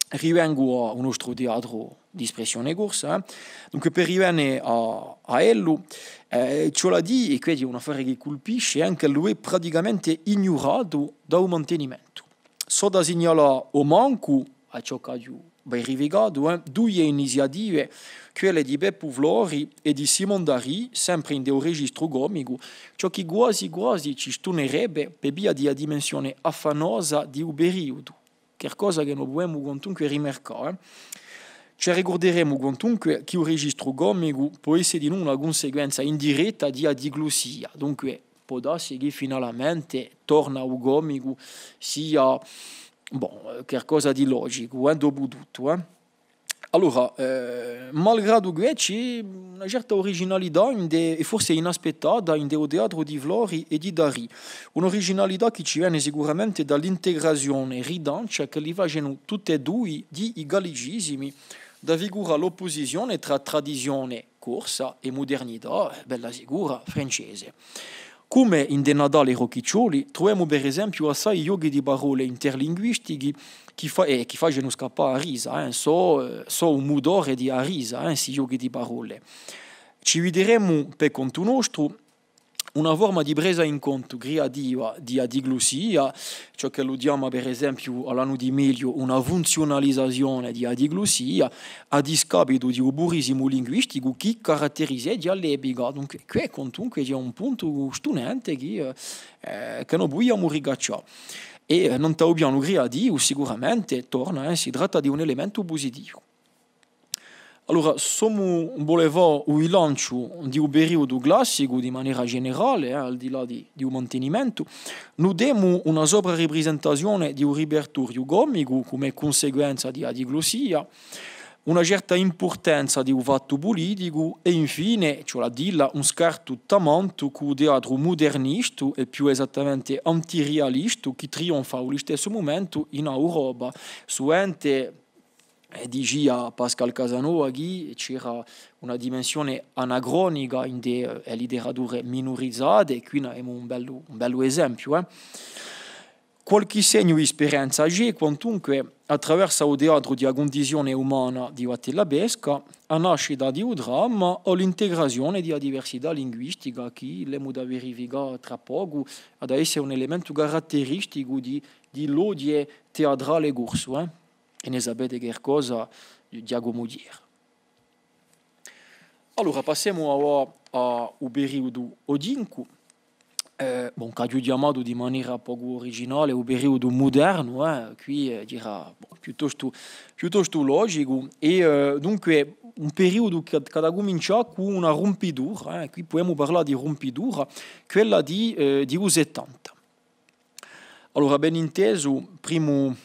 rivengu à u nostru teatru d'espressione corsa, eh. Dunque, per rivene à, à ellu, eh, ci vole à dì, è quessu hè un affare chì culpisce, eh, ch'ellu hè praticamente ignuratu da u mantenimentu. Sò da signalà omancu, à ciò ch'aghju verificatu, eh, duie iniziative, quelle di Peppu Flori è di Simon Darì, sempre ind'è u registru comicu, ciò chì guasi guasi ci stunerebbe per via di a dimensione affannosa di u periudu. Qualcosa chì no pudemu quantunque rimarcà, eh. Ci arricurderemu quantunque chì u registru comicu pò esse dinù una cunsequenza indiretta di a diglussia, dunque pò dassi chì finalmente torna u comicu sia, bon, qualcosa di logicu, eh, dopu tuttu, eh. Allora, eh, malgradu què ci hè una certa uriginalità ind'è, è forse inaspettata, ind'è u teatru di Flori è di Darì, un'uriginalità chì ci vene sicuramente da l'integrazione ridancia ch'elli facenu tutti è dui di i gallicisimi, da figura l'oppusizione trà tradizione corsa è mudernità, eh, bella sicura, francese. Cum'è ind'è Natale è Rocchiccioli, truvemu per esempiu assai ghjochi di parolle interlinguistichi chì fa-, eh, chì facenu scappà a risa, eh, sò, eh, sò u mutore di a risa, eh, sti ghjochi di parolle. Ci videremu per contu nostru una forma di presa in contu criativa di a diglussia, ciò ch'ellu chjama, per esempiu, Alanu Di Meglio, una funziunalizazione di a diglussia, à discapitu di u purisimu linguisticu chì caratterizeghja l'epica. Dunque, què quantunque ci hè un puntu stunente chì, eh, eh, chì no pudiamu ricaccià. È, eh, nant'à u pianu criativu, sicuramente, torna, eh, si tratta di un elementu pusitivu. Allora, s'omu vole fà u bilanciu di u periudu classicu di manera generale, eh, al di là di, di u mantenimentu, nutemu una soprariprisentazione di u ripertoriu comicu cum'è cunsequenza di a diglussia, una certa impurtanza di u fattu puliticu è infine, ci vole à dilla, un scartu tamantu cù u teatru mudernistu è più esattamente antirialistu chì trionfa à u listessu mumentu in Europa, suvente eh, dicia Pascal Casanova chì c'era una dimensione anacronica ind'è, eh, e literature minurizate, è quì n'avemu un bellu, un bellu esempiu, eh. Qualchì segnu di speranza ci hè, quantunque, attraversu u teatru di a cundizione umana di Vattelapesca, a nascita di u dramma o l'integrazione di a diversità linguistica chì l'emu da verificà trà pocu, hà da esse un elementu caratteristicu di, di l'oghje teatrale corsu, eh. È ne sapete qualcosa, Ghjacumu Thiers. Allora, passemu avà à u periudu oghjincu, eh, bon, ch'aghju chjamatu di manera pocu uriginale u periudu mudernu, eh, quì, eh, era, bon, piuttostu, piuttostu logicu, è, eh, dunque, un periudu chì, chì hà da cumincià cù una rumpitura, eh, quì pudemu parlà di rumpitura, quella di, eh, di u settanta. Allora, ben intesu, primu,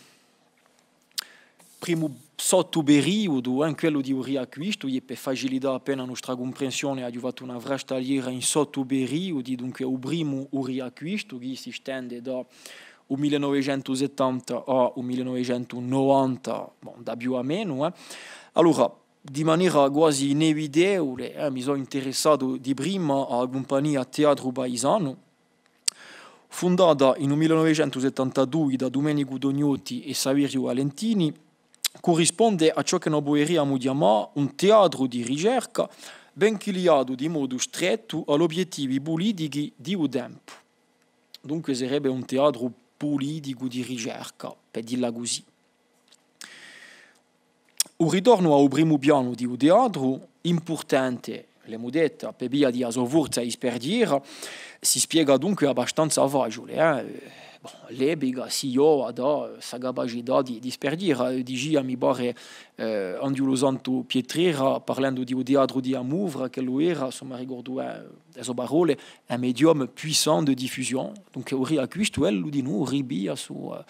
primu sottuperiudu, eh, quellu di u Riacquistu, è per facilità appena a nostra cumprensione, aghju fattu una frastagliera in sottuperiudi, dunque u primu, u Riacquistu, chì si stende da u mille novecentu settanta à u mille novecentu novanta, bon, da più à menu, eh. Allora, di manera guasi inevitevule, eh, mi sò interessatu di prima à a cumpagnia Teatru Paisanu, fundata in u mille novecentu settantadui da Dumenicu Tognotti è Saveriu Valentini, currisponde à ciò chì no puderiamu chjamà un teatru di ricerca, benchì liatu di modu strettu à l'obiettivi pulitichi di u tempu. Dunque sarebbe un teatru puliticu di ricerca, per dilla cusì. U ritornu à u primu pianu di u teatru, impurtante, l'emu detta, per via di a so forza di sparghjera, si spiega dunque abbastanza faciule, eh. Bon, l'epica si ghjova da sta capacità di, di sparghjera, eh, dicia, mi pare, eh, Anghjulu Santu Pietrera, parlendu di u teatru di a Muvra, ch'ellu era, s'o mi ricordu, eh, e so parolle, un médium puissant de diffusion. Dunque, u riacquistu, ellu dinù ripiglia su, eh,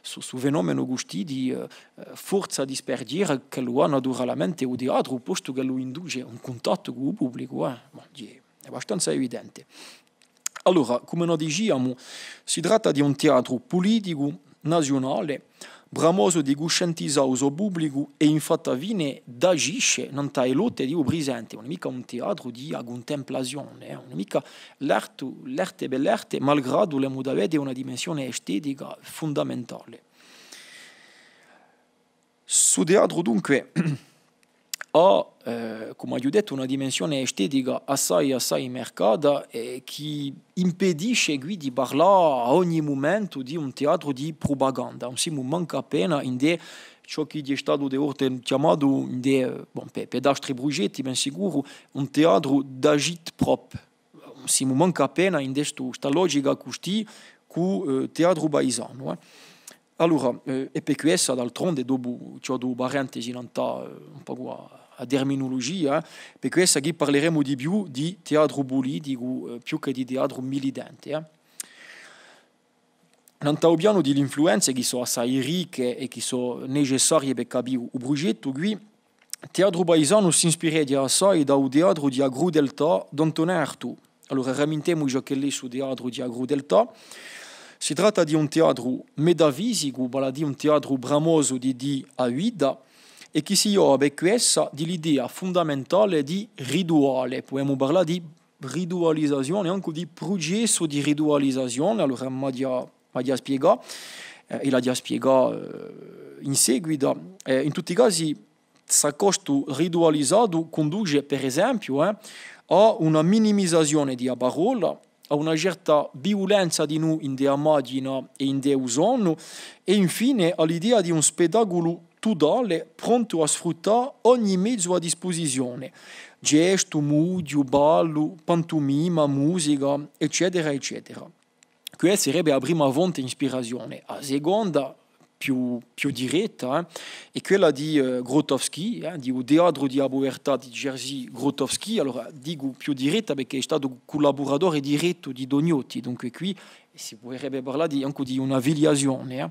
su, su fenomenu custì di, eh, eh, forza di sparghjera ch'ellu hà naturalmente u teatru, postu ch'ellu induce un cuntattu cù u publicu, eh. Bon, hè abbastanza evidente. Allora, cum'è no diciamu, si tratta di un teatru puliticu, naziunale, bramosu di cuscientizà u so publicu è in fatta fine d'agisce nant'à e lotte di u prisente, ùn hè micca un teatru di a cuntemplazione, eh, ùn hè micca l'arte, l'arte per l'arte, malgradu l'emu da vede una dimensione estetica fundamentale. Stu teatru, dunque, hà, eh, cum'aghju dettu, una dimensione estetica assai, assai marcata, eh, chì impedisce quì di parlà à ogni mumentu di un teatru di prupaganda. Ùn simu mancu appena ind'è ciò chì hè statu di volte chjamatu, ind'è, eh, bon, per, per d'altri prugetti, ben sicuru, un teatru d'agit-prop. Simu mancu appena ind'è stu, sta logica custì cù, eh, Teatru Paisanu, eh. Allora, eh, è per quessa, d'altronde, dopu ci hè dui parentesi nant'à, eh, un pocu a, a terminulugia, eh, per quessa chì parleremu di più di teatru puliticu, eh, più chè di teatru militante, eh. Nant'à u pianu di l'influenze chì sò assai ricche è chì sò necessarie per capì u, u prugettu, quì Teatru Paisanu s'ispireghja assai da u teatru di a crudeltà d'Antonin Artaud. Allora, ramintemu ciò ch'ellu hè stu teatru di a crudeltà. Si tratta di un teatru metafisicu, vale à dì un teatru bramosu di, di a vita, è chì si ghjova per quessa di l'idea fundamentale di rituale. Pudemu parlà di ritualizazione, ancu di prucessu di ritualizazione, allora m'aghju, m'aghju à spiegà, eh, è l'aghju à spiegà, eh, in seguita. Eh, in tutti i casi, s'accostu ritualizatu cunduce, per esempiu, eh, à una minimizazione di a parolla, à una certa viulenza dinù ind'è a maghjina è ind'è u sonu, è infine à l'idea di un spettaculu tutale, prontu à sfruttà ogni mezu à dispusizione, gestu, mughju, ballu, pantumima, musica, eccetera, eccetera. Quessa sarebbe a prima fonte d'ispirazione. A seconda, più, più diretta, eh, hè quella di, eh, Grotowski, eh, di u teatru di a puvertà di Jerzy Grotowski. Allora, dicu più diretta perchè hè statu cullaburatore direttu di Tognotti, dunque quì si puderebbe parlà di, ancu di una filiazione, eh.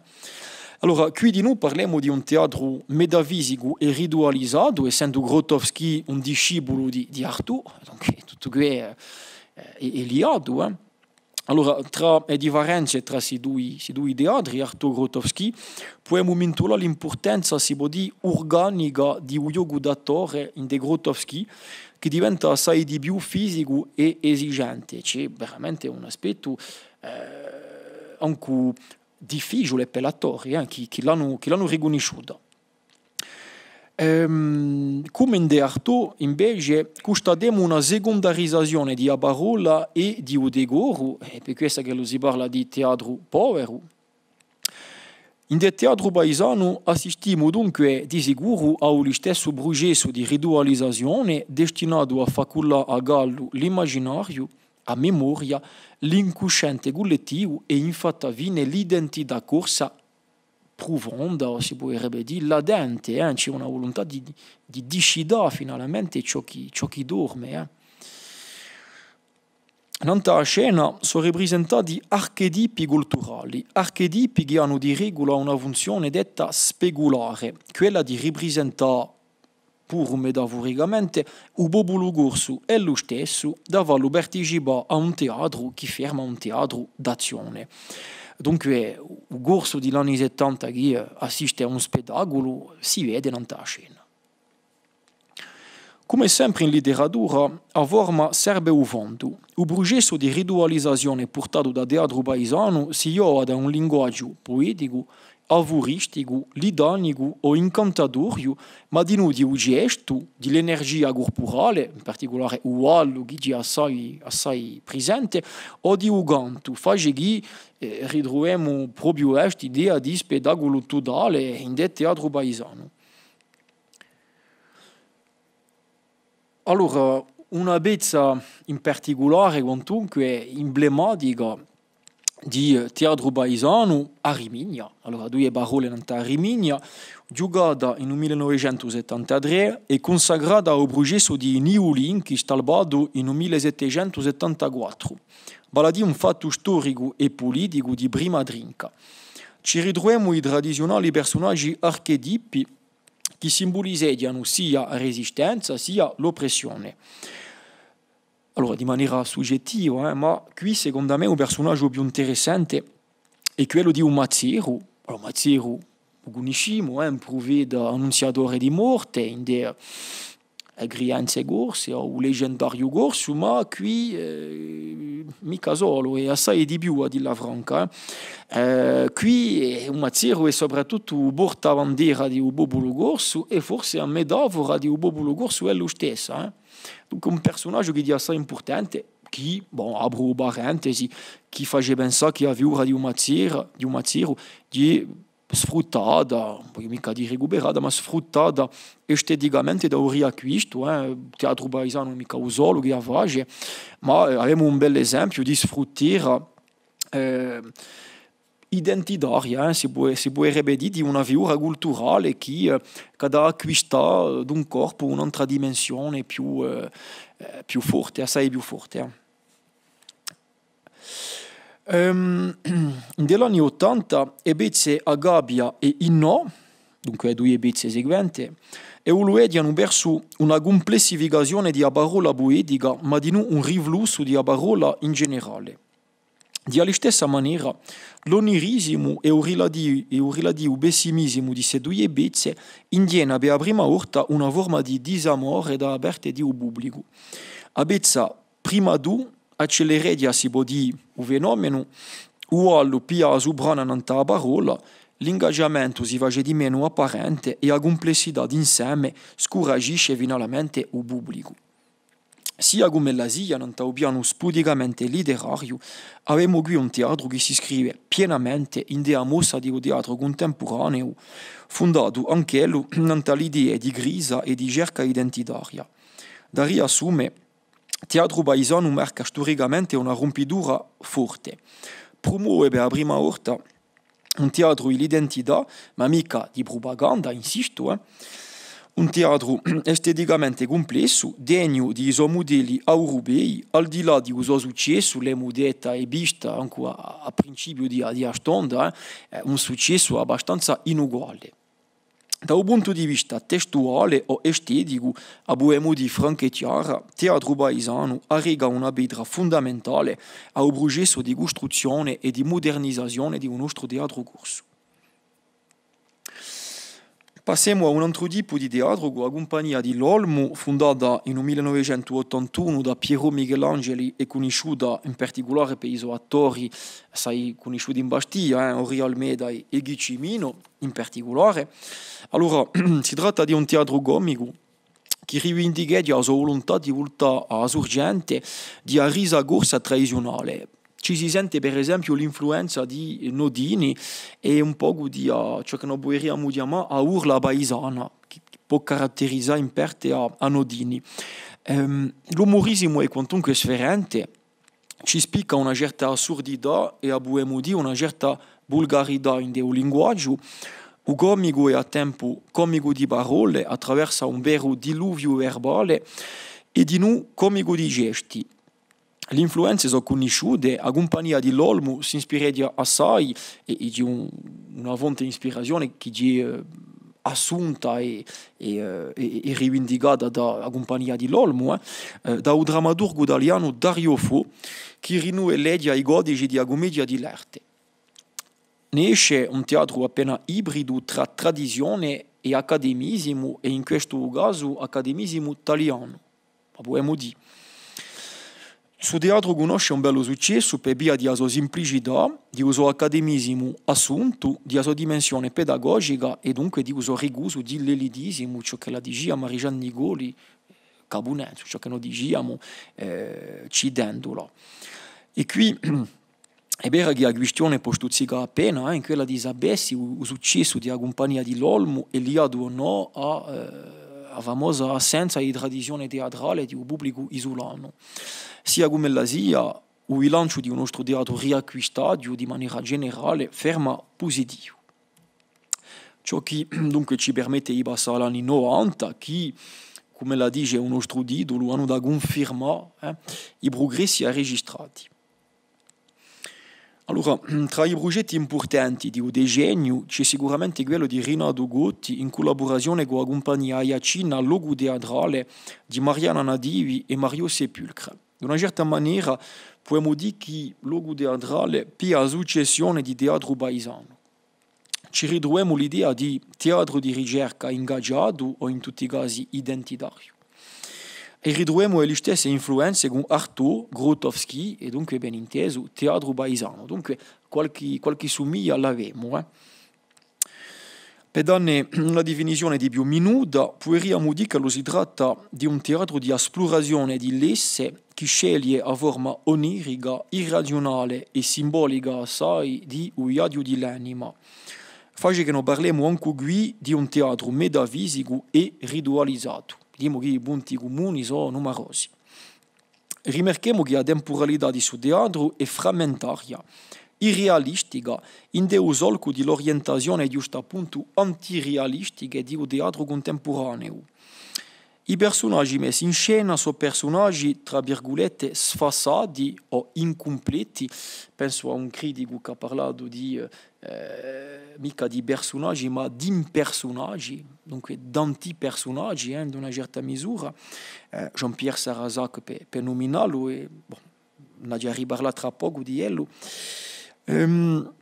Allora, quì dinù parlemu di un teatru metafisicu è ritualizatu, essendu Grotowski un discepulu di, di Artaud, dunque tuttu què, eh, hè, hè liatu, eh. Allora, trà e differenze trà sti dui, sti dui teatri, Artaud Grotowski, pudemu mintuvà l'impurtanza, si pò dì, urganica di u ghjocu d'attore ind'è Grotowski, chì diventa assai di più fisicu è esigente. Ci hè veramente un aspettu, eh, ancu difficiule per l'attori, eh, chì, chì l'anu, chì l'anu ricunnisciuta. Ehm, cum'è ind'è Artaud, invece, custatemu una secundarizazione di a parolla è di u decoru, hè per quessa ch'ellu si parla di teatru poveru. Ind'è Teatru Paisanu assistimu dunque di sicuru à u listessu prucessu di ritualizazione destinatu à fà cullà à gallu l'imaginariu, a memoria, l'incuscente cullettivu è in fatta fine l'identità corsa prufonda, o si puderebbe dì, latente, eh, ci hè una vuluntà di, di discità finalmente ciò chì, ciò chì dorme, eh. Nant'à a scena sò riprisentati archetipi culturali, archetipi chì anu di regula una funzione detta speculare, quella di riprisentà puru metafuricamente, u populu corsu ellu stessu, da fallu participà à un teatru chì ferma un teatru d'azzione. Dunque, u corsu di l'anni settanta chì, eh, assiste à un spettaculu, si vede nant'à a scena. Cum'è sempre in literatura, a forma serve u fondu. U prucessu di ritualizazione purtatu da Teatru Paisanu si ghjova da un linguaghju pueticu, afuristicu, litanicu o incantatoriu, ma dinù di u gestu, di l'energia curpurale, in particulare u ballu chì hè assai, assai prisente, o di u cantu, face chì, eh, ritruvemu propiu quest'idea di spettaculu tutale ind'è Teatru Paisanu. Allora, una pezza in particulare, quantunque, emblematica di, eh, teatru paisanu, A Rimigna. Allora, duie parolle nant'à A Rimigna, ghjucata in u mille novecentu settantatrè è cunsacrata à u prucessu di Niulin, chì hè stalpatu in u mille settecentu settantaquattru. Vale à dì un fattu storicu è puliticu di prima trinca. Ci ritruvemu i tradiziunali persunaghji archetipi, chì simbulizeghjanu sia a resistenza, sia l'oppressione. Allora, di manera sughjettiva, eh, ma quì, secondu à mè, u persunaghju più interessante hè quellu di u mazzeru. Allora, u mazzeru, u cunniscimu, eh, un prufeta annunziatore di morte, ind'è, eh, e cridenze corse, o u legendariu corsu, ma quì, eh, micca solu, hè assai di più, à dilla franca, eh. Eh, quì, eh, u mazzeru hè soprattuttu u portabandiera di u populu corsu è forse a metafora di u populu corsu ellu stessa, eh. Dunque un persunaghju chì hè assai impurtante, chì, bon, apru parentesi, chì face pensà chì a figura di u mazzera, di u mazzeru, hè sfruttata, ùn vogliu micca dì ricuperata, ma sfruttata esteticamente da u Riacquistu, eh. U teatru paisanu ùn hè micca u solu chì a face, ma, eh, avemu un bell'esempiu di sfruttera, eh, identitaria, eh, si pò, si pò ripete, di una figura culturale chì, eh, chì hà da acquistà, eh, d'un colpu un'altra dimensione più, eh, eh, più forte, assai più forte, eh. Ehm, in l'anni ottanta, e pezze A Gabbia è Innò, dunque e duie pezze seguente, evolueghjanu versu una cumplessificazione di a parolla puetica, ma dinù un riflussu di a parolla in generale. Di a listessa manera, l'onirisimu è u rilati-, è u rilativu pessimisimu di ste duie pezze indighjena per a prima volta una forma di disamore da a parte di u publicu. A pezza Prima d'hà, accelereghja, si pò dì, u fenomenu, u ballu piglia a suprana nant'à a parolla, l'ingagiamentu si face di menu apparente è a cumplessità d'inseme scuragisce finalmente u publicu. Sia cum'ella sia, nant'à u pianu sputicamente literariu, avemu quì un teatru chì si scrive pienamente ind'è a mossa di u teatru cuntempuraneu, fundatu anch'ellu nant'à l'idee di crisa è di cerca identitaria. Da riassume, Teatru Paisanu marca sturicamente una rumpitura forte. Prumove per a prima volta un teatru di l'identità, ma micca di prupaganda, insistu, eh. Un teatru esteticamente cumplessu, degnu di i so mudelli europei, al di là di u so successu, l'emu detta è vista ancu à, à principiu di, di a stonda, eh, un successu abbastanza inuguale. Da u puntu di vista testuale o esteticu, a pudemu dì franca è chjara, Teatru Paisanu arreca una petra fundamentale à u prucessu di custruzzione è di mudernizazione di u nostru teatru corsu. Passemu à un antru tipu di teatru, cù a Cumpagnia di l'Olmu, fundata in u mille novecentu ottantunu da Pierrot Michelangeli è cunnisciuta in particulare per i so attori assai cunnisciuti in Bastia, eh, Henri Almeda è, è Guy Cimino, in particulare. Allora, si tratta di un teatru comicu chì rivindicheghja a so vuluntà di vultà à a surgente di a risa corsa tradiziunale. Ci si sente, per esempiu, l'influenza di Nodini è un pocu di, eh, ciò chì no puderiamu chjamà a burla paisana, chì, chì pò caratterizà in parte à, à Nodini. Ehm, l'umurisimu hè quantunque sferente, ci spicca una certa assurdità è, a pudemu dì, una certa vulgarità ind'è u linguaghju. U comicu hè à tempu comicu di parolle, attraversu un veru diluviu verbale, è dinù comicu di gesti. L'influenze sò cunnisciute, a Cumpagnia di l'Olmu s'ispireghja assai, è, è di un, una fonte d'ispirazione chì hè, eh, assunta è, è, eh, è, è rivindicata da a Cumpagnia di l'Olmu, eh, eh, da u drammaturgu talianu Dario Fo, chì rinuvelleghja i codici di a cummedia di l'arte. Ne esce un teatru appena ibridu trà tradizione è accademisimu, è in questu casu accademisimu talianu, a pudemu dì. Su teatru cunnosce un bellu successu per via di a so simplicità, di u so accademisimu assuntu, di a so dimensione pedagogica è dunque di u so ricusu di l'elitisimu, ciò ch'ella dicia Marie-Jeanne Nicoli, Capunenzu, ciò chì no diciamu, eh, citendula. È quì, hè vera chì a quistione pò stuzzicà appena, eh, hè quella di sapè s'è u, u successu di a Cumpagnia di l'Olmu hè liatu o nò à, eh, a famosa assenza di tradizione teatrale di u publicu isulanu. Sia cum'ella sia, u bilanciu di u nostru teatru riacquistatu, di manera generale, ferma pusitivu. Ciò chì, dunque, ci permette di passà à l'anni novanta, chì, cum'ella dice u nostru titulu, anu da cunfirmà, eh, i prugressi arregistrati. Allora, trà i prugetti impurtanti di u decenniu, ci hè sicuramente quellu di Rinatu Coti, in cullaburazione cù a cumpagnia aiaccina Locu Teatrale di Mariana Nativi è Mario Sepulcre. D'una certa manera, pudemu dì chì Locu Teatrale piglia a successione di Teatru Paisanu. Ci ritruvemu l'idea di teatru di ricerca ingagiatu o, in tutti i casi, identitariu. È ritruvemu e listesse influenze cù Artaud, Grotowski è, dunque, ben intesu, Teatru Paisanu. Dunque, qualchì, qualchì sumiglia l'avemu, eh. Per danne una difinizione di più minuta, puderiamu dì ch'ellu si tratta di un teatru di a splurazione di l'esse chì sceglie a forma onirica, irraziunale è simbolica assai di u viaghju di l'anima. Face chì no parlemu ancu quì di un teatru metafisicu è ritualizatu. Dimu chì i punti cumuni sò numarosi. Rimarchemu chì a tempuralità di stu teatru hè frammentaria, irrealistica, ind'u solcu di l'orientazione ghjustappuntu antirialistica di u teatru cuntempuraneu. I persunaghji messi in scena sò persunaghji, trà virgulette, sfasati o incumpleti. Pensu à un criticu chì hà parlatu di, eh, eh, micca di persunaghji, ma d'impersunaghji, dunque d'antipersunaghji, eh, in una certa misura, eh, Jean-Pierre Sarazac per, per numinallu, è, bon, n'aghju à riparlà trà pocu di ellu. Ehm,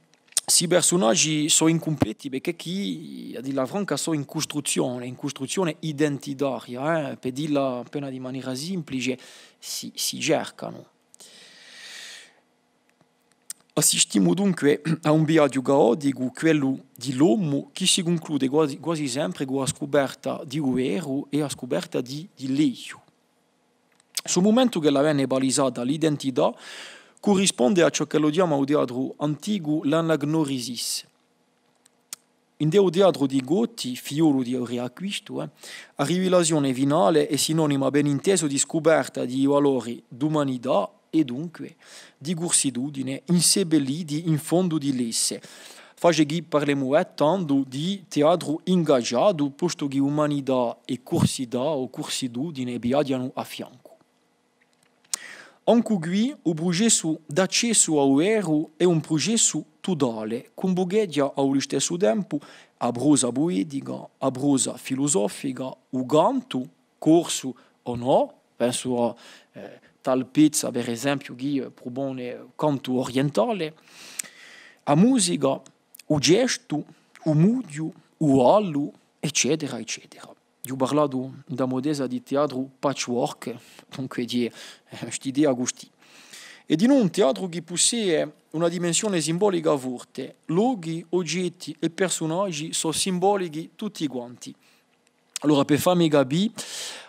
sti persunaghji sò incumpleti perchè chì, à dilla franca, sò in custruzzione, in custruzzione identitaria, eh, per dilla appena di manera simplice, si, si cercanu. Assistimu dunque à un viaghju caoticu, quellu di l'omu, chì si cunclude guasi, guasi sempre cù a scuperta di u veru è a scuperta di, di l'eiu. Stu mumentu ch'ella vene palisata l'identità currisponde à ciò ch'ellu chjama u teatru anticu l'anagnorisis. Ind'u teatru di Coti, figliolu di u Riacquistu, eh, a rivilazione finale hè sinonima ben intesu di scuperta di i valori d'umanità è dunque di cursitudine insebelliti in fondu di l'esse. Face chì parlemu, eh, tandu di teatru ingagiatu, postu chì umanità è cursità o cursitudine viaghjanu à fiancu. Ancu quì, u prucessu d'accessu à u veru hè un prucessu tutale, ch'imbucheghja à u listessu tempu a prosa puetica, a prosa filusofica, u cantu, corsu o nò, pensu à, eh, tal pezza, per esempiu, chì, eh, prupone cantu orientale, a musica, u gestu, u mughju, u ballu, eccetera, eccetera. Aghju parlatu in a mo tesa di teatru patchwork, dunque di, eh, st'idea custì. È dinù un teatru chì pussede una dimensione simbolica forte. Lochi, ugetti è persunaghji sò simbolichi tutti quanti. Allora, per fà mi capì,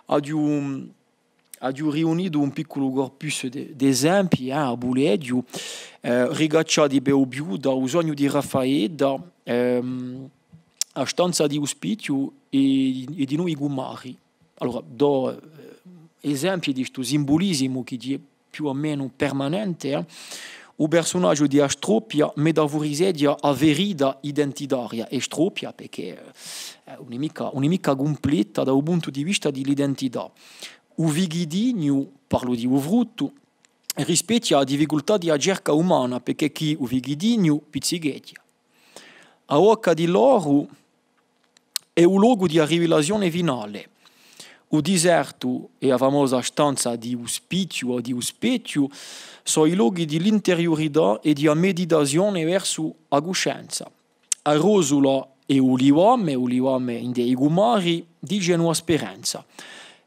aghju, aghju riunitu un picculu corpus de, d'esempii, eh, à buleghju, eh, ricacciati per u più da u Sognu di Raffaedda, ehm, a Stanza di u Spichju è, è dinù i Cumari. Allora, dò, eh, esempii di stu simbulisimu chì hè più o menu permanente, eh. U persunaghju di a Stroppia metafurizeghja a ferita identitaria, è Stroppia, perchè, eh, ùn hè micca, ùn hè micca cumpleta da u puntu di vista di l'identità. U fichitinniu, parlu di u fruttu, rispechja a difficultà di a cerca umana, perchè chì u fichitinniu pizzicheghja. A bocca di l'oru hè u locu di a rivilazione finale. U disertu è a famosa stanza di u spichju o di u spechju sò i lochi di l'interiurità è di a meditazione versu a cuscenza. A rosula è u livame, u livame ind'è i Cumari, dicenu a sperenza.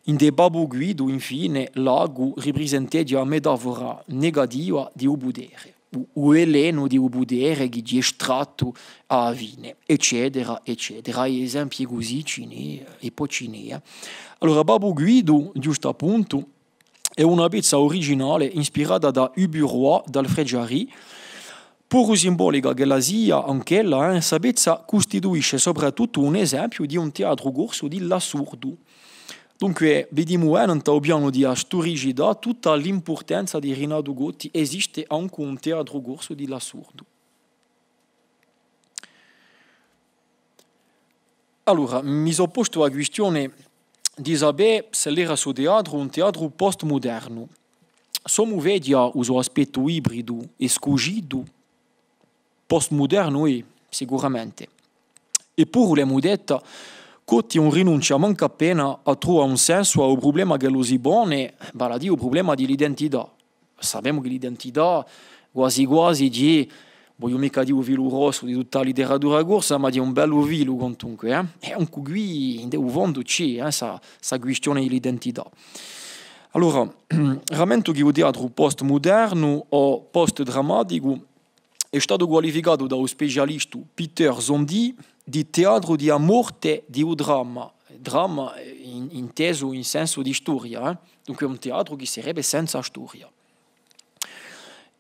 Ind'è Babbu Guidu, infine, l'acu riprisenteghja a metafora negativa di u putere. U, u velenu di u putere chì hè estrattu à a fine, eccetera, eccetera. È esempii cusì ci n'hè, è po ci n'hè, eh. Allora, Babbu Guidu, ghjustappuntu, hè una pezza uriginale ispirata da U Burrois d'Alfred Jarry, Puru simbolica ch'ella sia, anch'ella, eh, sta pezza custituisce soprattuttu un esempiu di un teatru corsu di l'assurdu. Dunque, vidimu, eh, nant'à u pianu di a sturicità, tutta l'impurtanza di Rinatu Coti, esiste ancu un teatru corsu di l'assurdu. Allora, mi sò postu a quistione di sapè s'ellu era stu teatru un teatru postmudernu. S'omu vedia u so aspettu ibridu è scusitu, postmudernu hè, sicuramente. Eppuru l'emu detta, Coti ùn rinuncia mancu appena à truvà un sensu à u prublema ch'ellu si pone, vale à dì u prublema di l'identità. Sapemu chì l'identità, guasi guasi, hè, vogliu micca dì u filu rossu di tutta a literatura corsa, ma hè un bellu filu, quantunque, eh? È ancu quì, in u fondu, ci hè, eh, sta, sta quistione di l'identità. Allora, rammentu chì u teatru postmudernu o postdrammaticu hè statu qualificatu da u specialistu Peter Zandi di teatru di a morte di u dramma, dramma, eh, in-, intesu in sensu di storia, eh? Dunque un teatru chì sarebbe senza storia.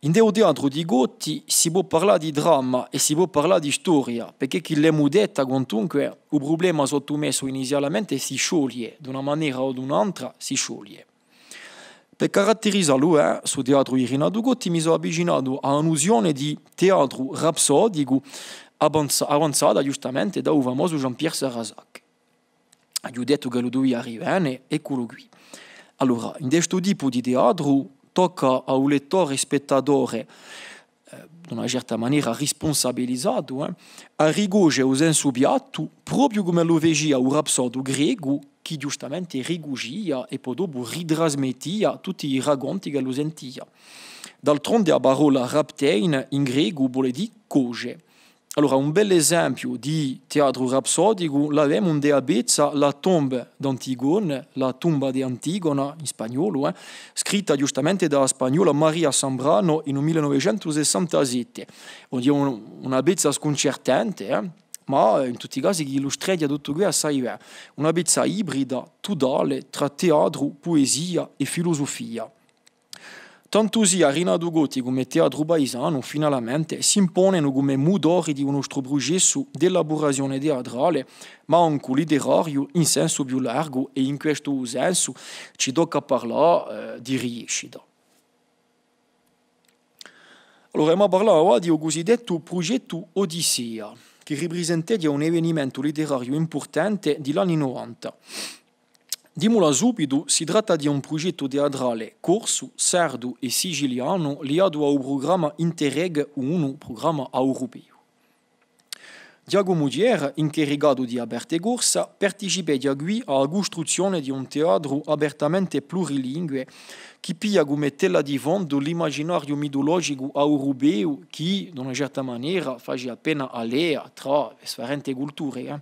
Ind'è u teatru di Coti si pò parlà di dramma è si pò parlà di storia, perchè chì l'emu detta, quantunque, u prublema sottumessu inizialmente si scioglie, d'una manera o d'un'antra si scioglie. Per caratterizallu, eh, stu teatru di Rinatu Coti, mi sò avvicinatu à a nuzione di teatru rapsodicu avanza-, avanzata ghjustamente da u famosu Jean-Pierre Sarazac. Aghju dettu ch'ellu duvia rivene, ecculu quì. Allora, in stu tipu di teatru tocca à u lettore spettatore, eh, d'una certa manera rispunsabilizatu, eh, à ricoglie u sensu piattu, propiu cum'ellu facia u rapsodu grecu, chì ghjustamente ricugia è po dopu ritrasmettia tutti i raconti ch'ellu sentia. D'altronde a parolla raptein in grecu vole dì coghje. Allora, un bell'esempiu di teatru rapsodicu l'avemu ind'è a pezza La tombe d'Antigone, La tumba de Antígona, in spagnolu, eh, scritta ghjustamente da a spagnola Maria Zambrano in u mille novecentu sessantasette. Hè un-, una pezza scuncertante, eh, ma, eh, in tutti i casi chì illustreghja tuttu què assai bè. Una pezza ibrida, tutale, trà teatru, puesia è filusufia. Tantu sia Rinatu Coti cum'è Teatru Paisanu, finalamente, s'imponenu cum'è mutori di u nostru prucessu d'elaburazione teatrale, ma ancu literariu in sensu più largu, è in questu sensu ci tocca à parlà, eh, di riescita. Allora, emu à parlà avà di u cusidettu prugettu Odissea, chì riprisenteghja un evenimentu literariu impurtante di l'anni novanta. Dimula subitu, si tratta di un prugettu teatrale corsu, sardu è sicilianu liatu à u prugramma Interreg unu, prugramma europeu. Ghjacumu Thiers, incaricatu di a parte corsa, participeghja quì à a custruzzione di un teatru apertamente plurilingue, chì piglia cum'è tela di fondu l'imaginariu mitulogicu europeu chì, d'una certa manera, face appena a lea trà e sfarente culture, eh.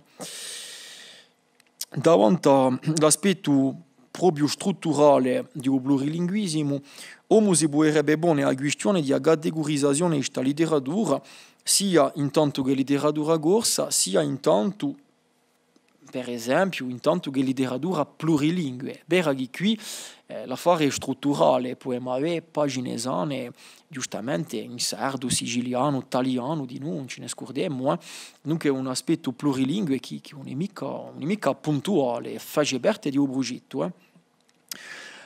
Davanti à l'aspettu propiu strutturale di u plurilinguisimu, omu si puderebbe pone a quistione di a categurizazione di sta literatura, sia intantu chè literatura corsa, sia intantu, per esempiu, intantu chè literatura plurilingue. Vera chì quì, eh, l'affare hè strutturale, pudemu avè pagine sane ghjustamente in sardu, sicilianu, talianu, dinù, ùn ci ne scurdemu, eh. Dunque un aspettu plurilingue chì, chì ùn hè micca, ùn hè micca puntuale, face parte di u prugettu, eh.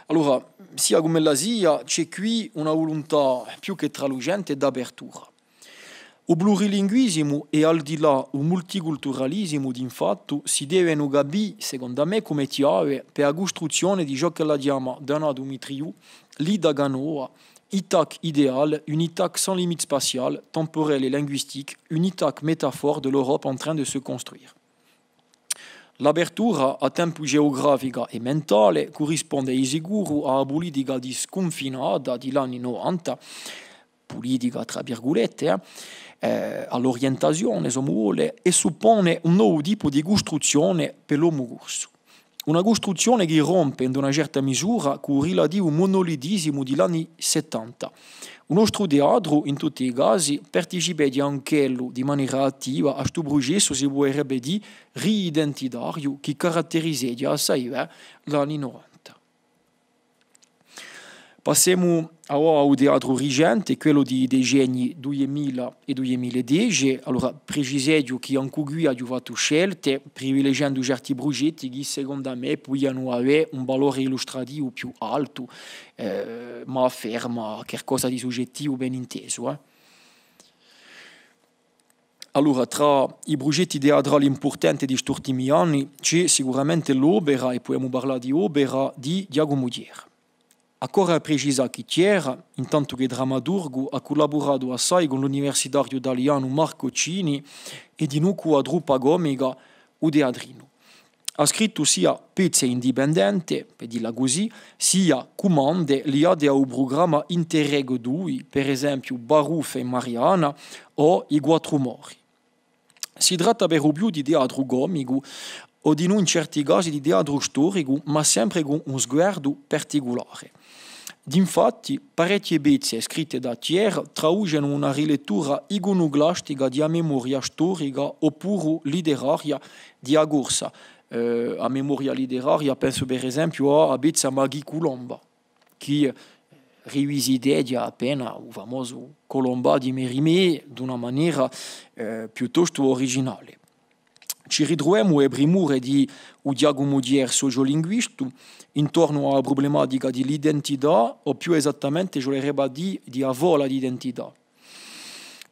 Allora, sia cum'ella sia, ci hè quì una vuluntà più chè tralucente d'apertura. U plurilinguisimu è al di là u multiculturalisimu, d'infattu, si devenu capì, secondu à mè, cum'è chjave per a custruzzione di ciò ch'ella chjama Danatu Mitriu, l'Itaca nova, Ithaque idéal, une Ithaque sans limite spatiale, temporelle et linguistique, une Ithaque métaphore de l'Europe en train de se construire. L'apertura à tempu geografica è mentale currisponde di sicuru à a pulitica di scunfinata di l'anni novanta, pulitica trà virgulette, eh, eh, à l'orientazione, s'omu vole, è suppone un novu tipu di custruzzione per l'omu corsu. Una custruzzione chì rompe, in una certa misura, cù u rilativu monolitisimu di l'anni settanta. U nostru teatru, in tutti i casi, participeghja anch'ellu di manera attiva à stu prucessu, si puderebbe dì, riidentitariu chì caratterizeghja assai bè l'anni novanta. Passemu avà à u teatru ricente, quellu di i decenni dui mila è dui mila è dece. Allora, preciseghju chì ancu quì aghju fattu scelte, privilegiendu certi prugetti chì, secondu à mè, pudianu avè un valore illustrativu più altu, eh, ma afferma qualcosa di sugettivu, ben intesu, eh. Allora, trà i prugetti teatrali impurtanti di st'ultimi anni, ci hè sicuramente l'opera, è pudemu parlà di opera, di Ghjacumu Thiers. Occorre precisà chì Thiers, intantu chè drammaturgu, hà cullaburatu assai cù l'universitariu talianu Marco Cini è dinù cù a truppa comica U Teatrinu. Hà scrittu sia pezze indipendente, per dilla cusì, sia cumande liate à u prugramma Interreg dui, per esempiu Baruffa è Mariana o I Quattru Mori. Si tratta per u più di teatru comicu o dinù in certi casi di teatru storicu, ma sempre cù un sguardu particulare. D'infatti, parechje pezze scritte da Thiers traducenu una rilettura icunuclastica di a memoria storica oppuru litteraria di a Corsica. Eh, a memoria litteraria, pensu per esempiu à a pezza Maghì Culomba, chì rivisiteghja appena u famosu Colomba di Mérimée d'una manera, eh, piuttostu uriginale. Ci ritruvemu e primure di u Ghjacumu Thiers sociolinguistu intornu à a prublematica di l'identità, o più esattamente, ci vulerebbe à dì, di a fola d'identità.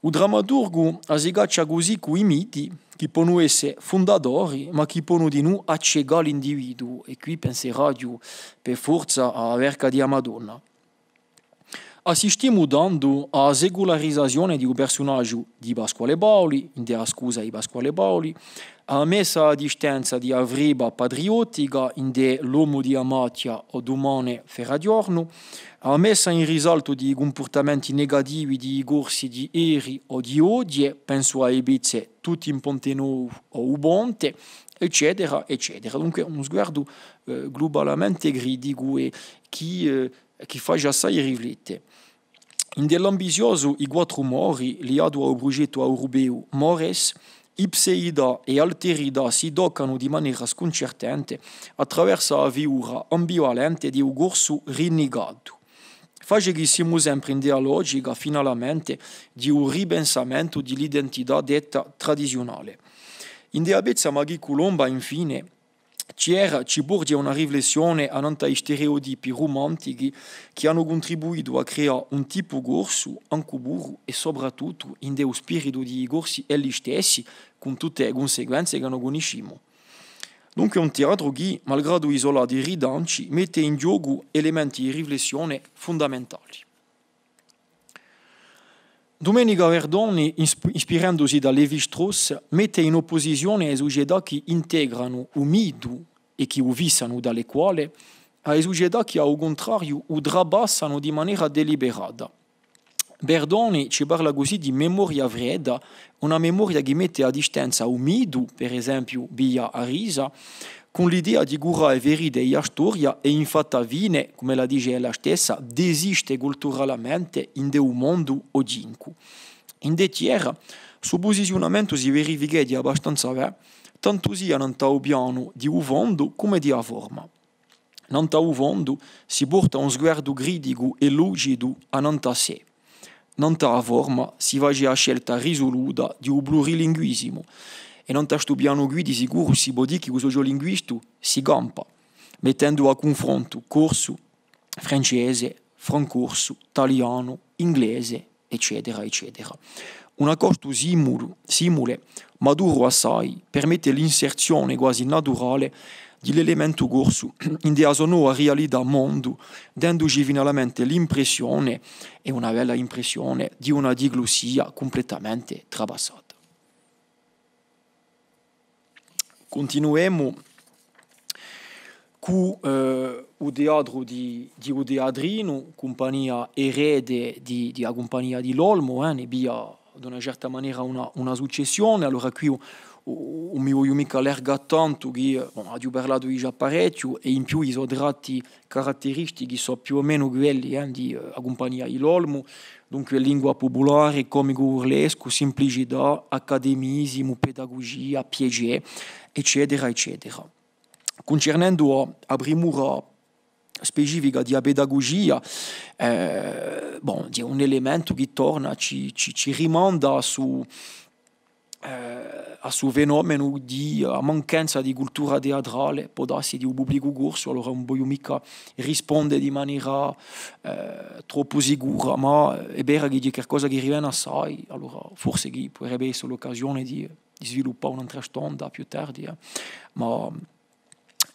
U drammaturgu a si caccia cusì cù i miti, chì ponu esse fundatori, ma chì ponu dinù accecà l'individuu, è quì penseraghju per forza à a verca di a Madonna. Assistimu tandu à a secularizazione di u persunagiu di Pasquale Paoli, indè A scusa di Pasquale Paoli, à a messa à distanza di a frebba patriottica indè L'omu di a machja o Dumane fera ghjornu, à a messa in risaltu di i cumpurtamenti negativi di i Corsi di eri o di oghje, pensu à e pezze Tutti in Ponte Novu o U Ponte, eccetera, eccetera. Dunque, un sguardu, eh, glubalamente criticu è chì, eh, chì face assai riflette. Indè l'ambiziosu I Quattru Mori, liatu à u prugettu eurupeu Mores, ipseità è alterità si toccanu di manera scuncertante attraversu a figura ambivalente di u corsu rinnigatu. Face chì simu sempre indè a logica, finalamente, di u ripensamentu di l'identità detta tradiziunale. Indè a pezza Maghì Culomba, infine, Thiers ci porghje una riflessione annant'à i stereotipi rumantichi chì anu cuntribuitu à creà un tipu corsu, ancu puru è soprattuttu indè u spiritu di i Corsi elli stessi, cun tutte e cunsequenze chì no cunniscimu. Dunque un teatru chì, malgradu i so lati ritanci, mette in ghjocu elementi di riflessione fundamentali. Dumenica Verdoni, insp-, ispirendusi da Lévi-Strauss, mette in oppusizione e sucetà chì integranu u mitu è chì u fissanu tale quale, à e sucetà chì, à u cuntrariu, u trapassanu di manera deliberata. Verdoni ci parla cusì di memoria fredda, una memoria chì mette à distanza u mitu, per esempiu, via a risa, cun l'idea di curà e ferite di a storia è, in fatta fine, cum'ella dice ella stessa, d'esiste culturalamente indè u mondu oghjincu. Indè Thiers, stu pusiziunamentu si verificheghja abbastanza bè, tantu sia nant'à u pianu di u fondu cum'è di a forma. Nant'à u fondu si porta un sguardu criticu è lucidu annant'à sè. Nant'à a forma si face a scelta risuluta di u plurilinguisimu, è nant'à stu pianu quì di sicuru si pò dì chì u sociolinguistu si campa, mettendu à cunfrontu corsu, francese, francorsu, talianu, inglese, eccetera, eccetera. Un accostu simulu-, simule, maturu assai, permette l'inserzione quasi naturale di l'elementu corsu indè a so nova realità mondu, denduci finalmente l'impressione, è una bella impressione, di una diglussia cumpletamente trapassata. Cuntinuemu cù, eh, u teatru di, di u Teatrinu, cumpagnia erede di, di a cumpagnia di l'Olmu, eh, ne piglia d'una certa manera una, una successione. Allora quì ùn, ùn, ùn mi vogliu micca allargà tantu, chì, eh, bon, aghju parlatu digià parechju, è in più i so tratti caratteristichi sò più o menu quelli, eh, di, eh, a cumpagnia di l'Olmu, dunque lingua pupulare, comicu burlescu, simplicità, accademisimu, pedagugia, piacè, eccetera, eccetera. Cuncernendu à a primura specifica di a pedagugia, eh, bon, hè un elementu chì torna, ci, ci, ci rimanda à su, eh, à su fenomenu di a mancanza di cultura teatrale, pò dassi, di u publicu corsu, allora ùn vogliu micca risponde di manera, eh, troppu sicura, ma hè vera chì hè qualcosa chì rivene assai, allora forse chì puderebbe esse l'occasione di, di sviluppà un'altra stonda più tardi, eh. Ma